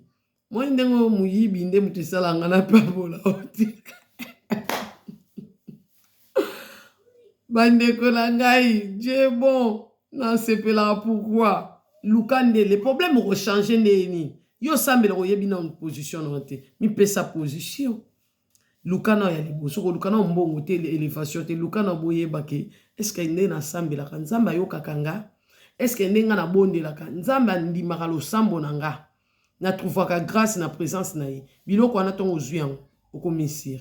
Moi ndenge oyo muyibi nde moto esala ngai na pambola otika. Bandeko na ngai, Dieu bon, nasepelaka pourquoi? Luka nde le problème okochanger nde nini? Yo osambelaka oyebi na position na yo te. Mipesa position. Luka na ya liboso, koluka na mbongo te, élévation te, luka na boyeba ke est-ce que nde nasambelaka Nzambe ayokaka nga? Est-ce que nde nga nabondelaka Nzambe andimaka losambo na nga? Na trouvaka grâce na présence na ye. Biloko wana ntongo ozwi yango okomisir.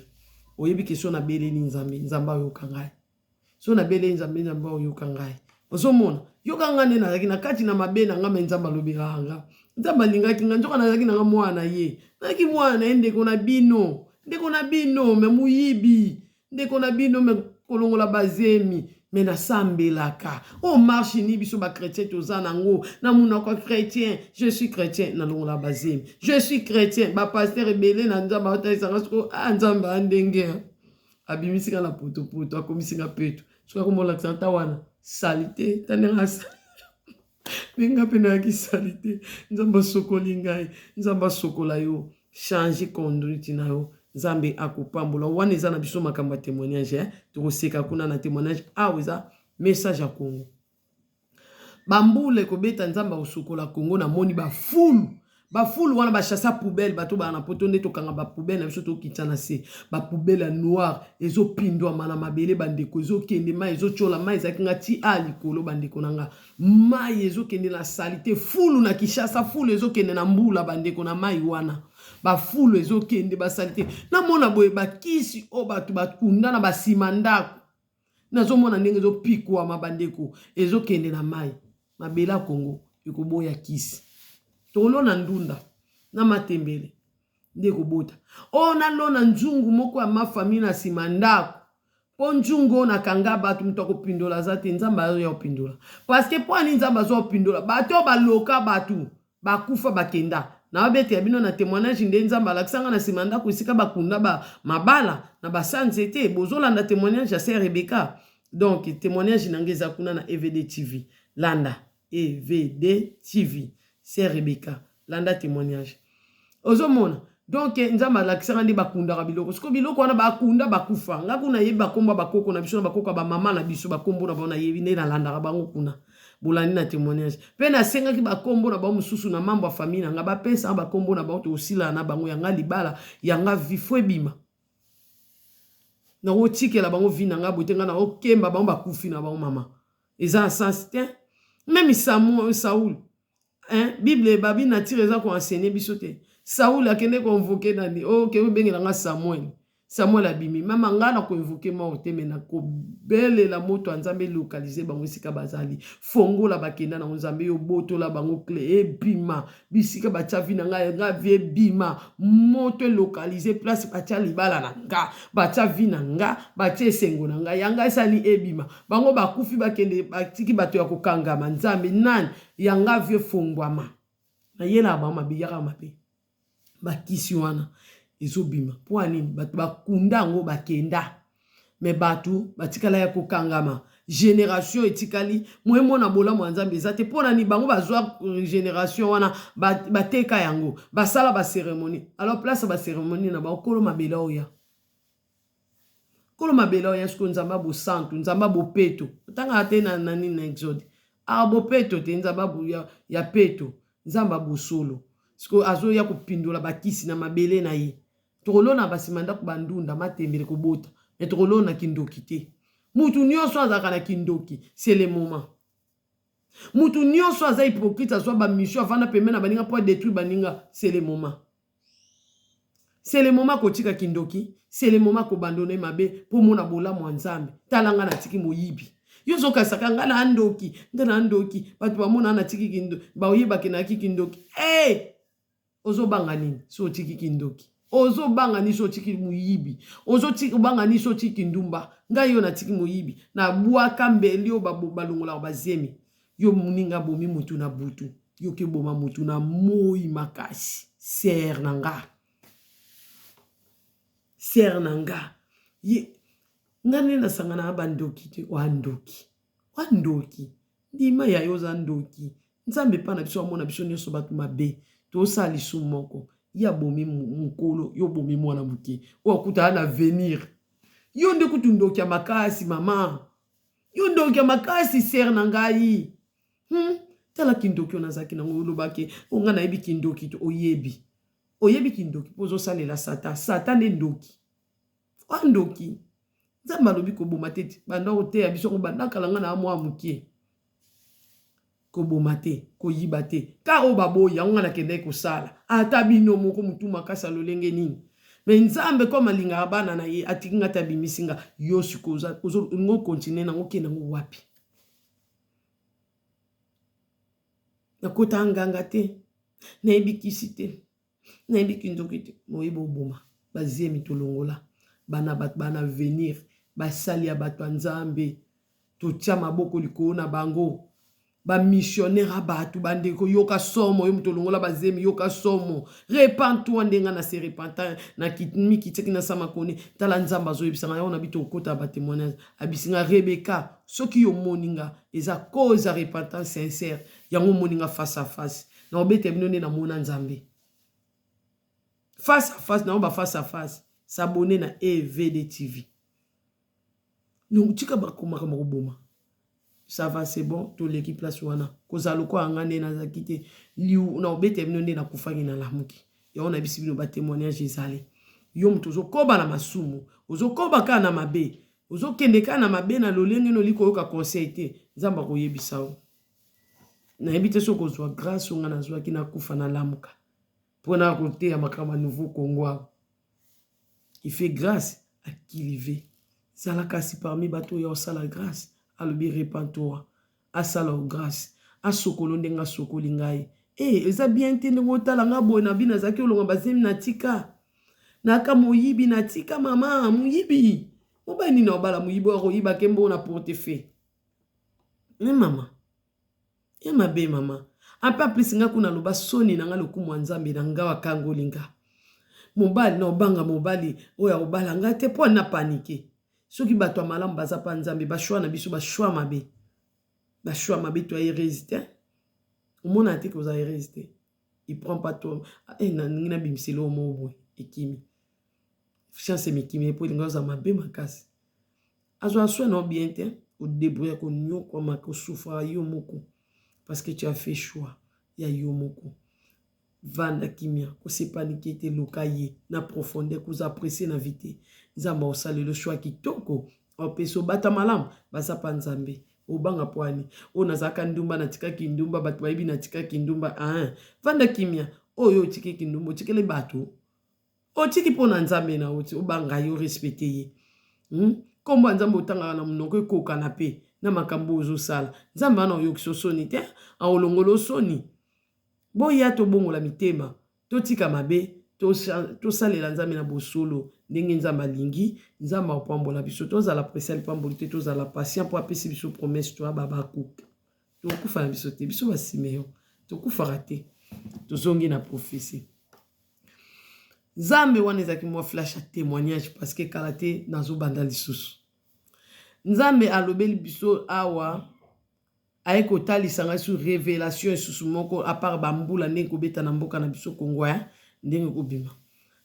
Oyebi ke so nabeleli Nzambe, Nzambe ayoka ngai. So nabeleli Nzambe, Nzambe ayoka ngai. Ozomona, yoka ngai nde nazalaki na kati na mabe na ngai, me Nzambe alobelaka nga. Nzambe alingaki ngai, nzoka nazalaki na ngai mwana na ye. Nazalaki mwana na ye, ndeko na bino. Ndeko na bino, me moyibi. Ndeko na bino, me kolongola bazemi. Me nasambelaka. O oh, marche ni biso ba chrétien toza nango. Na monoko ya chrétien, je suis chrétien, nalongola bazemi. Je suis chrétien, ba pasteur ebele na Nzambe aotalisa nga siko, ah Nzambe a ndenge. Abimisi nga na potopoto, akomisi nga peto. Soki akomolakisa nta wana, salite, ta ndenge asali. Ndenge nga mpe nayaki salite. Nzambe asokoli ngai, Nzambe asokola yo. Change conduite na yo. Nzambe akopambola. Wana eza na biso makambo ya témoignage, eh? Tokoseka kuna na témoignage. Awa eza message ya Congo. Bambula ekobeta Nzambe akosukola Congo na moni ba fulu. Ba fulu wana ba chassa poubelle bato bana na poto nde tokanga ba poubelle na biso tokitisa na se. Ba poubelle ya noir ezopindwama na mabele bandeko ezokende mai ezotiola mai ezalaki nga ti a likolo bandeko na nga. Mai ezokende na salite fulu na Kinshasa fulu ezokende na mbula bandeko na mai wana. Ba fulu ezokende ba salite. Namona boye bakisi oyo bato bakunda na basima ndako. Nazomona ndenge ezopikwama bandeko ezokende na mai. Mabele ya Congo ekoboya kisi. Tokolona ndunda na matembele nde ekobota. Oyo nalona nzungu moko ya ma famille na nsima ndako mpo nzungu oyo nakanga bato moto akopindola aza te. Nzambe azoya kopindola parce que mpo ani Nzambe azoya kopindola bato oyo baloka bato bakufa bakenda. Nabetela bino na témoignage nde Nzambe alakisa nga na nsima ndako esika bakunda ba mabala na basa nzete. Bozolanda témoignage ya sœur Rebecca. Donc témoignage na nga eza kuna na EVD TV. Landa EVD TV. Sœur Rebecca, landa témoignage. Ozomona donc Nzambe alakisaka nde bakundaka biloko. Siko biloko wana bakunda bakufa. Nga kuna yebi bakombo bakoko na biso na bakoko ya bamama na biso bakombo na bango nayebi nde nalandaka bango kuna. Bolandi na témoignage. Pe nasengaki bakombo na bango mosusu na mambo ya famille na nga bapesa bakombo na bango tokosilana na bango ya nga libala ya nga vie fo ebima. Nakotikela bango vie na nga boye te nga nakokemba bango bakufi na bango mama. Eza na sens te. Meme Samuel Saul hein, Bible babi nature eza ko enseigner biso te. Saul akende ko invoquer nani? Oh, ke obengela nga Samuel. Samuel abimi. Mama nga na ko invoquer mort te mais na kobelela moto ya Nzambe localiser bango esika bazali. Fongola bakenda na Nzambe yo botola bango clé ebima. Bisika batia vie na nga nga vie ebima. Moto localiser place batia libala na nga, batia vie na nga, batia esengo na nga. Yanga esali ebima. Bango bakufi bakende batiki bato ya kokangama. Nzambe nani? Yanga vie fongwama. Nayelaka bango mabe yaka mabe. Bakisi wana ezobima mpo ya nini? Bato bakunda yango bakenda, me bato batikala ya kokangama. Generation etikali moyemona bolamu ya Nzambe eza te. Mpo na nini? Bango bazwa generation wana bateka yango, basala ba cérémonie. Alors place ya ba cérémonie na bango kolo mabele oya kolo mabele oya sikoyo. Nzambe abosantu, Nzambe abopeto, otangaka te na nini na Exode, abopeto te, Nzambe ya peto, Nzambe abosolo. Sikoyo azoya kopindola bakisi na mabele na ye. Tokolona basima ndako bandunda matembele kobota, me tokolona kindoki te. Mutu nyonso azalaka na kindoki, c'est le moment. Mutu nyonso aza hypocrite, azwa ba mission, avanda pembeni na baninga po adétruire baninga, c'est le moment. C'est le moment kotika kindoki, c'est le moment kobandone mabe po mona bolamu ya Nzambe. Tala nga natiki moyibi. Yo ozokasaka nga na ndoki, nga na ndoki, bato bamona natiki kindoki, baoyebake nayaki kindoki. Hey! Ozobanga nini so otiki kindoki? Ozobanga nini so otiki moyibi? Ozobanga nini so otiki kindumba? Ngai yo natiki moyibi, nabwaka mbeli oyo balongolaka bazemi. Yo moninga abomi mutu na butu, yo ke boma mutu na moi makasi. Sœur na nga, sœur na nga, ye nga nde nasangana na bandoki te. Oa ndoki, oa ndoki, ndima ya yo oza ndoki. Nzambe epa na biso amona biso nyonso bato mabe, tosala lisumu moko. Ye abomi mokolo, yo obomi mwana moke oyo akutana na avenir. Yo nde kutu ndoki ya makasi mama, yo ndoki ya makasi sœur na ngai. Tala kindoki oyo nazalaki nango, olobaki o ngai nayebi kindoki te. Oyebi, oyebi kindoki mpo ozosalela Satan. Satan nde ndoki, oa ndoki. Nzambe alobi koboma te, banda koteya biso yango banda kala ngai na mwa moke. Koboma te, koyiba te, ka oyo baboyi yango ngai nakendaki kosala. Ata bino moko motu makasi ya lolenge nini. Mais Nzambe comme alingaka bana na ye, atiki nga te abimisi nga. Yo sikoyo olingi okontinue nango okende nango wapi? Nakota nganga te, nayebi kisi te, nayebi kindoki te. Moyebi oboma bazemi tolongola bana bato bana avenir basali ya bato ya Nzambe totia maboko likolo na bango ba missionnaire ya bato bandeko yoka somo yo moto olongola bazemi yoka somo repens-toi ndenge na se repenta na mikitiaki na samakoni tala nzambe azoyebisa nga yango na bito okota ba témoignage abisi nga Rebecca soki yo omoni nga eza cause ya repentance sincère yango omoni nga face à face na obeta bino nde namona nzambe face à face na ba face à face s'abonner na EVD TV Donc tika bakomaka makoboma. Ça va c'est bon toleki place wana kozala lokola nga nde nazalaki te liu na obeta bino nde nakufaki nalamuki yango nayebisi bino ba témoignage ezali yo moto ozokoba na masumu ozokoba kaka na mabe ozokende kaka na mabe na lolenge noli koyoka conseil te nzambe akoyebisa yo nayebi te soki ozwa grâce oyo nga nazwaki nakufa nalamuka mpo na koteya makambo ya nouveau congo awa Il fait grace à qui il veut. Zala kasi parmi bato oyo osala grâce. Alobi repens-toi. Asala yo grâce. Asokolo ndenge asokoli ngai. Eh, eza bien te ndenge otala nga boye na bino azalaki olonga bazemi na tika. Naka moyibi na tika mama, moyibi. Mobali nini obala moyibi oyo akoyiba ke mbongo na portefeuille. Eh mama. Ya mabe mama. Ape apesi nga kuna loba soni na nga lokumu ya Nzambe na nga akangoli nga. Mobali na obanga mobali oyo akobala nga te po na panike. Soki bato ya malamu baza pa Nzambe ba choix na biso ba choix mabe. Ba choix mabe to heureuse te. Omona te koza heureuse te. Il prend pas toi. Eh na ningi na bimiselo moko boye ekimi. Chance emikimi po elinga oza mabe makasi. Azwa soin na yo bien te, o debrouiller ko niokwama ko souffraka yo moko parce que tu as fait choix ya yo moko. Vanda kimia, ko se paniquer te, luka ye na profondeur, koza presse na vie te. Nzambe akosalela yo choix kitoko, akopesa yo bata malamu, baza pa Nzambe. Obanga pwani? Oyo nazalaka ndumba, natika kindumba, bato bayebi natika kindumba. Ah, vanda kimia. Oyo otiki kindumba, otikeli bato. Otiki mpo na Nzambe na yo ti obanga ye orespecte ye hum? Kombo ya Nzambe otangaka na monoko ekokana mpe na makambo oyo ozosala. Nzambe wana oyokisa yo soni te? Akolongola yo soni? Boya tobongola mitema, totika mabe, tosalela Nzambe na bosolo ndenge Nzambe alingi. Nzambe akopambola biso. Tozala presse ya lipamboli te, tozala patient mpo apesi biso promesse toya ba Habacuc. Tokokufa na biso te, biso ba Simeon tokufaka te. Tozongi na prophetie. Nzambe wana ezalaki mwa flash ya témoignage parce que kala te nazobanda lisusu. Nzambe alobeli biso awa aye kotalisa ngai su révélation esusu moko à part bambula ndenge kobeta na mboka na biso Congo ya ndenge kobima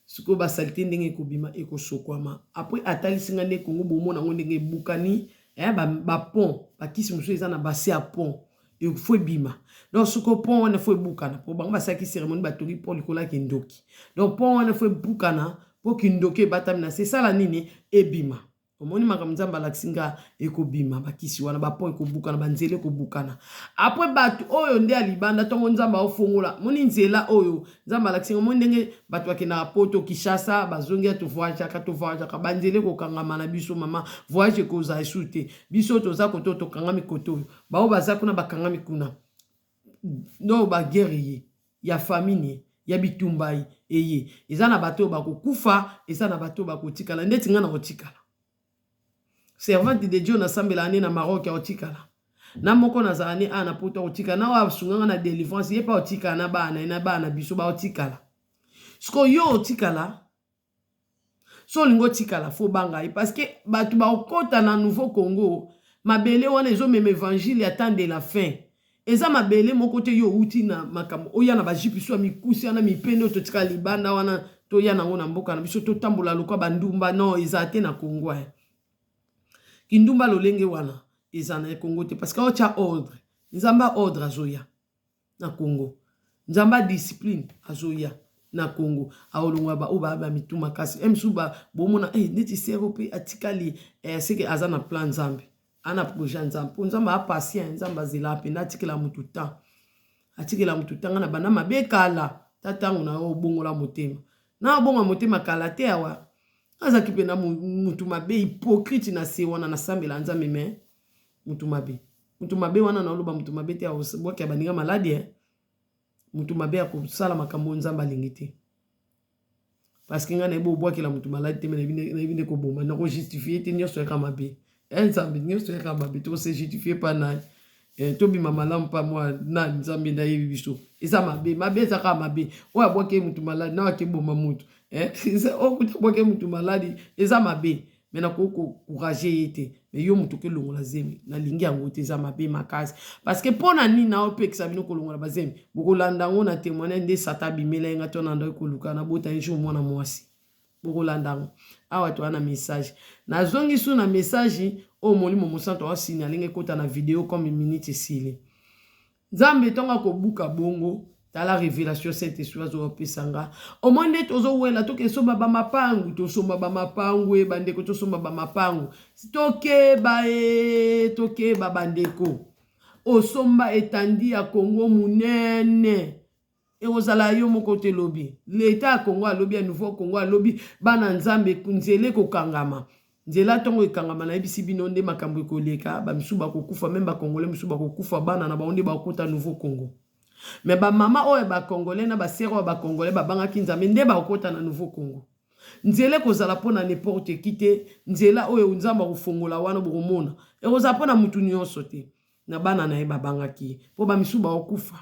sikoyo basalite ndenge ekobima ekosokwama apres atalisi ngai nde Congo bomona yango ndenge ebukani eh, bapont ba bakisi mosusu eza na base ya pont il faut ebima donc sikoyo pont wana faut ebukana po bango basalaki cérémonie batongi pont likolo ya kindoki donc pont wana faut ebukana po kindoki ebatami na se esala nini ebima omoni makambo nzambe alakisi nga ekobima bakisi wana bapont ekobukana banzela ekobukana apres bato oyo nde ya libanda ntongo nzambe aofongola moni nzela oyo nzambe alakisi nga omoni ndenge bato bakendaka poto kishasa bazongi ya tovoyageaka tovoyageaka banzela ekokangama na biso mama voyage ekozala esu te biso toza koto tokangami koto oyo Baoyo baza kuna bakangami kuna. Donc ba guerre eye ya famine ya bitumba eye eza na bato oyo bakokufa eza na bato oyo bakotikala ndeti ngai nakotikala servante de Dieu nasambelaka nde na Maroc akotikala na moko nazala ne awa na poto akotikala na oyo asunganga na delivrance ye mpe akotikala na bana ye na bana na biso bakotikala sikoyo yo otikala So olingi otikala faut obanga ye parce que batu bakokota na nouveau Congo mabele wana ezo mema evangile ya temps de la fin eza mabele moko te yo owuti na makambo oya na ba jupe so ya mikusi wana mipende oyo totikala libanda wana toya nango na mboka na biso totambola lokwa ba ndumba non eza te na Congo eh. Kindumba lolenge wana eza na Congo te parce que aotya ordre nzambe ordre azoya na Congo. Nzambe ya discipline azoya na Congo. Akolongola ba oyo ba ba mitu makasi. Eh misusu ba bomona eh neti sœur oyo pe atikali eh seke aza na plan Nzambe. Aza na projet ya Nzambe. Po Nzambe aza patient, Nzambe azelaka penda atikela mutu temps. Atikela mutu temps. Nga na banda mabe kala. Ta tango na yo obongola motema. Na bonga motema kala te awa. Azalaki mpe na mutu mabe hypocrite na se wana nasambela Nzambe mais mutu mabe. Mutu mabe wana naoloba mutu mabe te abwaki ya baninga maladi eh. Mutu mabe akosala makambo oyo Nzambe alingi te. Parce que ngai nayebi obwakela mutu maladi te mais nayebi nde koboma. Nako justifier te nyonso yaka mabe. Eh Nzambe nyonso yaka mabe toko se justifier pa nani? Eh, tobima malamu pa mwa nani Nzambe nde ayebi biso. Eza mabe, mabe eza kaka mabe. Oyo abwaki ye mutu maladi na ake boma mutu. Eh, oyo kutu abwaki ye mutu maladi eza mabe. Mais nakoki ko courager ye te. Mais yo mutu oke longola zemi, nalingi yango te, eza mabe makasi. Parce que pona nini nao pekisa bino kolongola ba zemi? Bokolanda yango na temoignage nde Satan abimela ye nga to nandaki koluka nabota un jour mwana mwasi. Bokolanda yango. Awa toza na message. Nazongi su na message oyo Molimo Mosantu ao signaler nga ekota na video comme minute esili. Nzambe ntango akobuka bongo, tala revelation Saint Esprit azo pesa nga. Omoni nde tozowela toke somba ba mapangu, tosomba ba mapangu e bandeko, tosomba ba mapangu. Tokeba e, tokeba bandeko. Osomba etandi ya Congo munene. Ekozala yo moko te lobi. L'etat ya Congo alobi ya nouveau Congo alobi bana Nzambe nzela ekokangama. Nzela tongo ekangama nayebisi bino nde makambo ekoleka ba misusu bakokufa meme ba congolais misusu bakokufa bana na bango nde bakokota nouveau Congo. Mais ba mama oyo ba congolais na ba sœur oyo ba congolais babangaki Nzambe nde bakokota na nouveau Congo. Nzela ekozala mpo na n'importe qui te, nzela oyo Nzambe akofongola wana bokomona ekozala mpo na mutu nyonso te. Na bana na ye babangaki ye mpo ba misusu bakokufa.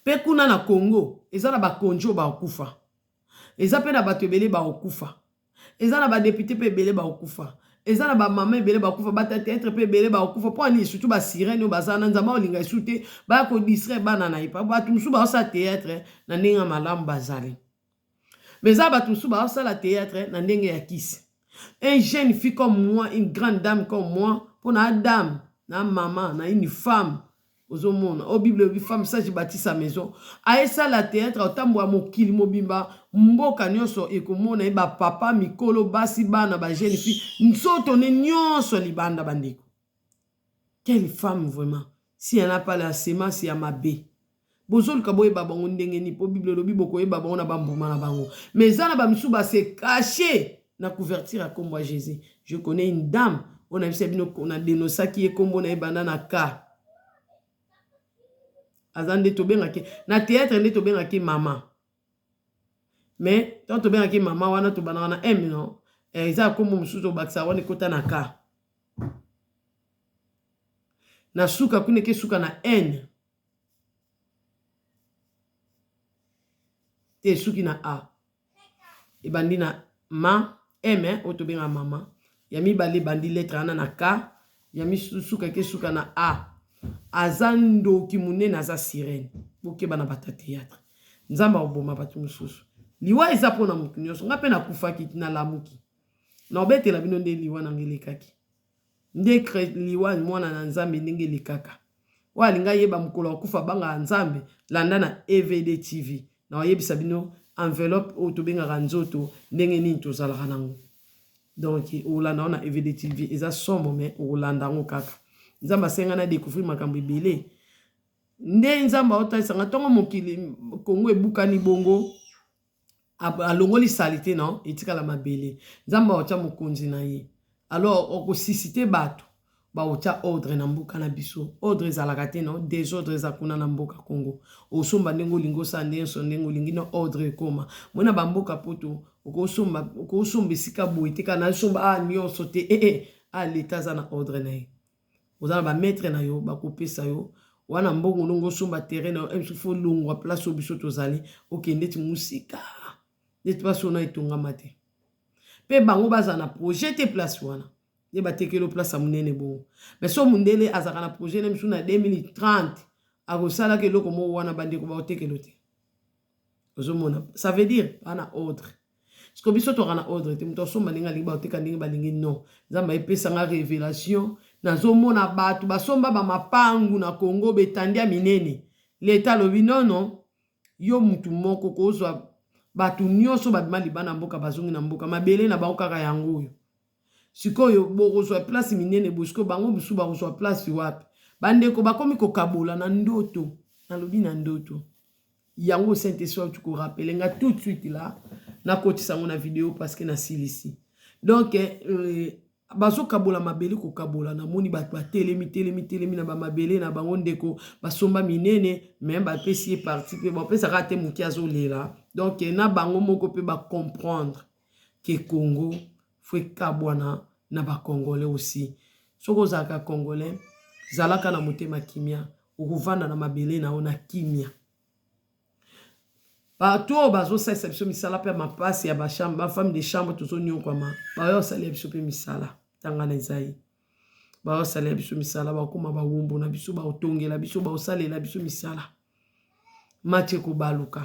Pe kuna na Congo eza na ba konzi oyo bakokufa. Eza pe na bato ebele bakokufa. Eza na ba depute pe ebele bakokufa. Eza na ba mama ebele bakokufa, ba theatre pe ebele bakokufa. Mpo nini? Surtout ba sirene oyo baza na Nzambe akolinga lisusu te baya ko distraire bana na ye. Bato mosusu bazosala theatre na ndenge ya malamu bazali. Mais eza bato mosusu bazosala theatre na ndenge ya kisi. Un jeune fille comme moi, une grande dame comme moi, mpo na dame, na mama, na une femme, ozomona oyo bible elobi femme sage bâtit sa maison ayesala théâtre otambola mokili mobimba mboka nyonso ekomona ye bapapa mikolo basi bana ba jeune fille nzoto ne nyonso libanda bandeko quelle femme vraiment si elle n'a pas la semence ya mabe bozoluka boyeba bango ndenge nini mpo bible elobi bokoyeba bango na bambuma na bango mais eza na bamisusu base cache na couverture ya nkombo ya jésus je connais une dame oyo nayebisa bino na denosaki ye nkombo na ye banda na ka aza nde tobengaki na théâtre nde tobengaki mama mais ntango tobengaki mama wana tobandaka na m non eh, eza ya nkombo mosusu tobakisa wana ekota na k na suka kuna eke suka na n te esuki na a ebandi na ma m eh, oyo tobengaka mama ya mibale ebandi lettre wana na k ya misusu kake suka na a aza ndoki monene aza sirene bokeba na bato ya théâtre nzambe akoboma bato mosusu liwa eza mpo na moto nyonso ngai mpe nakufaki nalamuki naobetela bino nde liwa nanga elekaki Nde liwa mwana na Nzambe ndenge elekaka. Oyo alingi ayeba mokolo akufa abangaka Nzambe, landa na EVD TV. Na oyebisa bino enveloppe oyo tobengaka nzoto ndenge nini tozalaka nango. Donc okolanda yango na EVD TV eza somo mais okolanda yango kaka. Nzambe asenga na découvrir makambo ebele. Nde Nzambe aotalisa nga ntongo mokili Congo ebukani bongo alongoli salite na etikala mabele nzambe aotya mokonzi na ye alors okosisite bato baotya ordre na mboka na biso ordre ezalaka te no desordre eza kuna na mboka congo osomba ndenge olingi osala ndenge nyonso ndenge olingi no ordre ekoma mona bamboka poto okosomba okosomba esika boye te kaka nasomba a ah, nyonso te ee eh, eh. a ah, leta aza na ordre na ye oza na ba maitre na yo bakopesa yo wana mbongo ndongo osomba terrain na yo msu fo longwa place oyo biso tozali okende neti mosika neti place wana etongama te mpe bango bazala na projet te place wana nde batekeli yo place ya monene bongo mais so mondele azalaka na projet na misu na 2030 akosalaka eloko moko wana bandeko baotekelo te ozomona ça veut dire bana ordre siko biso toka na ordre te moto asomba ndenge alingi baoteka ndenge balingi non nzambe ayepesa nga révélation nazomona bato basomba bamapangu na congo betandi ya minene leta alobi nono yo mutu moko kozwa bato nyonso babima libanda mboka bazongi na mboka mabele na bango kaka yango oyo sikoyo bokozwa place minene boye sikoyo bango mosusu bakozwa place wapi bandeko bakomi kokabola na ndoto nalobi na ndoto. Yango Saint Esprit auti ko rappeler nga tout de suite là, nakotisa yango na video parce que nasilisi. Donc euh, bazokabola mabele kokabola, namoni bato batelemi telemi telemi na bamabele na bango, ndeko basomba minene me bapesi ye parti mpe bapesaka te moke azolela. Donc na bango moko mpe bacomprendre ke Congo fo ekabwana na bacongolais aussi. Soki ozalaka congolais, zalaka na motema kimia, okovanda na mabele na yo na kimia. Bato oyo bazosalisa biso misala mpe mapasi ya bafemme de chambre, tozonyokwama, baoyo basalela biso mpe misala, ntanga na ezai, baoyo basalela biso misala bakóma bawumbu na biso, baotongela biso, baosalela biso misala. Mati ekobaluka,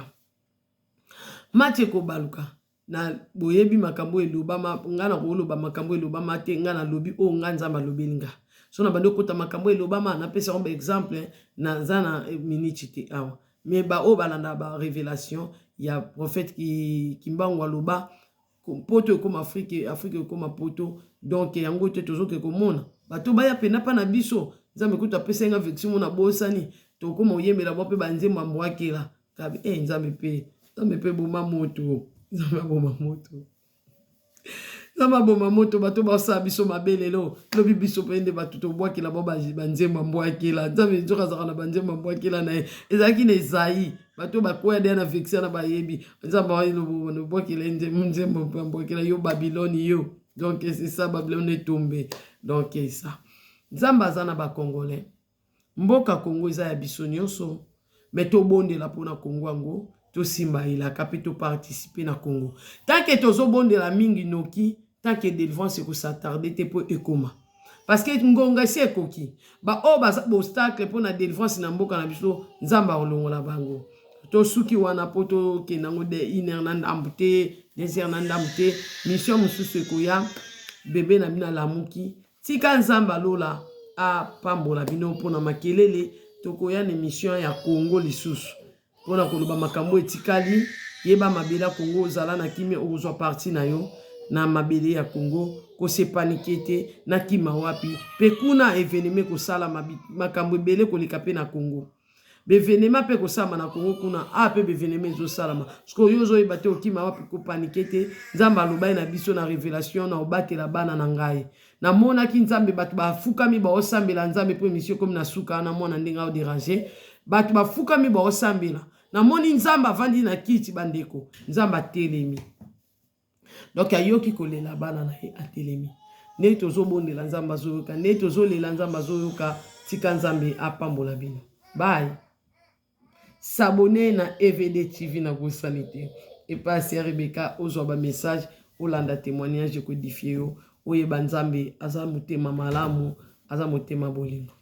mati ekobaluka. Na boyebi makambo elobama, nga na koloba makambo elobama te. Nga nalobi oyo nga Nzambe alobeli nga. So na bandi okota makambo elobama, napesa yango baexemple, naza na miniti te awa. Me baoyo balanda barévélation ya prophète Kimbangu, aloba poto ekoma Afrike, Afrike ekoma poto. Donc yango te tozoke komona bato baya pena mpa na biso. Nzambe kutu apesai nga vection mo na bosani, tokoma oyembela bo mpe banzembo ya mbwakela kabi. E Nzambe mpe, Nzambe mpe boma moto, Nzambe aboma moto, Nzambe aboma moto. Bato basala biso mabe lelo, lobi biso mpe nde bato tobwakela bo banzembo ya mbwakela. Nzambe nzoka azalaka na banzembo ya mbwakela na ye, ezalaki na Ezai. Bato bakwea deya na vexia na bayebi Nzambe obwakela nzembo ya mbwakela yo Babylone yo. Donc c'est ça, Babylone est tombé. Donc c'est ça, Nzambe aza na bacongolais. Mboka Kongo eza ya biso nyonso, me tobondela mpona Kongo yango, tosimba elaka mpe toparticipe na Kongo. Tant que tozobondela mingi noki, tant que délivrance ekosatarde te mpo ekoma, parce que ngonga esi ekoki. Baoyo baza baobstacle mpo na délivrance na mboka na biso, Nzambe akolongola bango. Tosuki wana mpo tokende yango de une heure na ndambu te, 2 heures na ndambu te. Mission mosusu ekoya. Bebe na bino alamuki. Tika Nzambe alola apambola bino mpona makelele. Tokoya na émission ya Congo lisusu mpona koloba makambo etikali. Yeba mabele ya Congo, ozala na kimia, okozwa parti na yo na mabele ya Congo. Kosepaniquer te, nakima wapi mpe kuna. Événement ekosalama, makambo ebele koleka mpe na Congo. Baévénement mpe ekosalama na Congo kuna a mpe baévénement ezosalama sikoyo, yo ozoyeba te okima wapi. Kopaniquer te. Nzambe alobai na biso na révélation na obatela bana na ngai. Namonaki Nzambe, bato bafukami baosambela Nzambe mpo émission ekomi na suka wana. Mwana ndenge aodéranger bato, bafukami baosambela. Namoni Nzambe avandi na kiti, bandeko, Nzambe atelemi. Donc ayoki kolela bana na ye, atelemi. Ndenge tozobondela, Nzambe azoyoka. Ndenge tozolela, Nzambe azoyoka. Tika Nzambe apambola bino. Bye. S'abonner na EVD TV na kosani te, epai ya Rebeka. Ozwa bamessage, olanda témoignage, ekoédifier yo, oyeba Nzambe aza motema malamu, aza motema bolingo.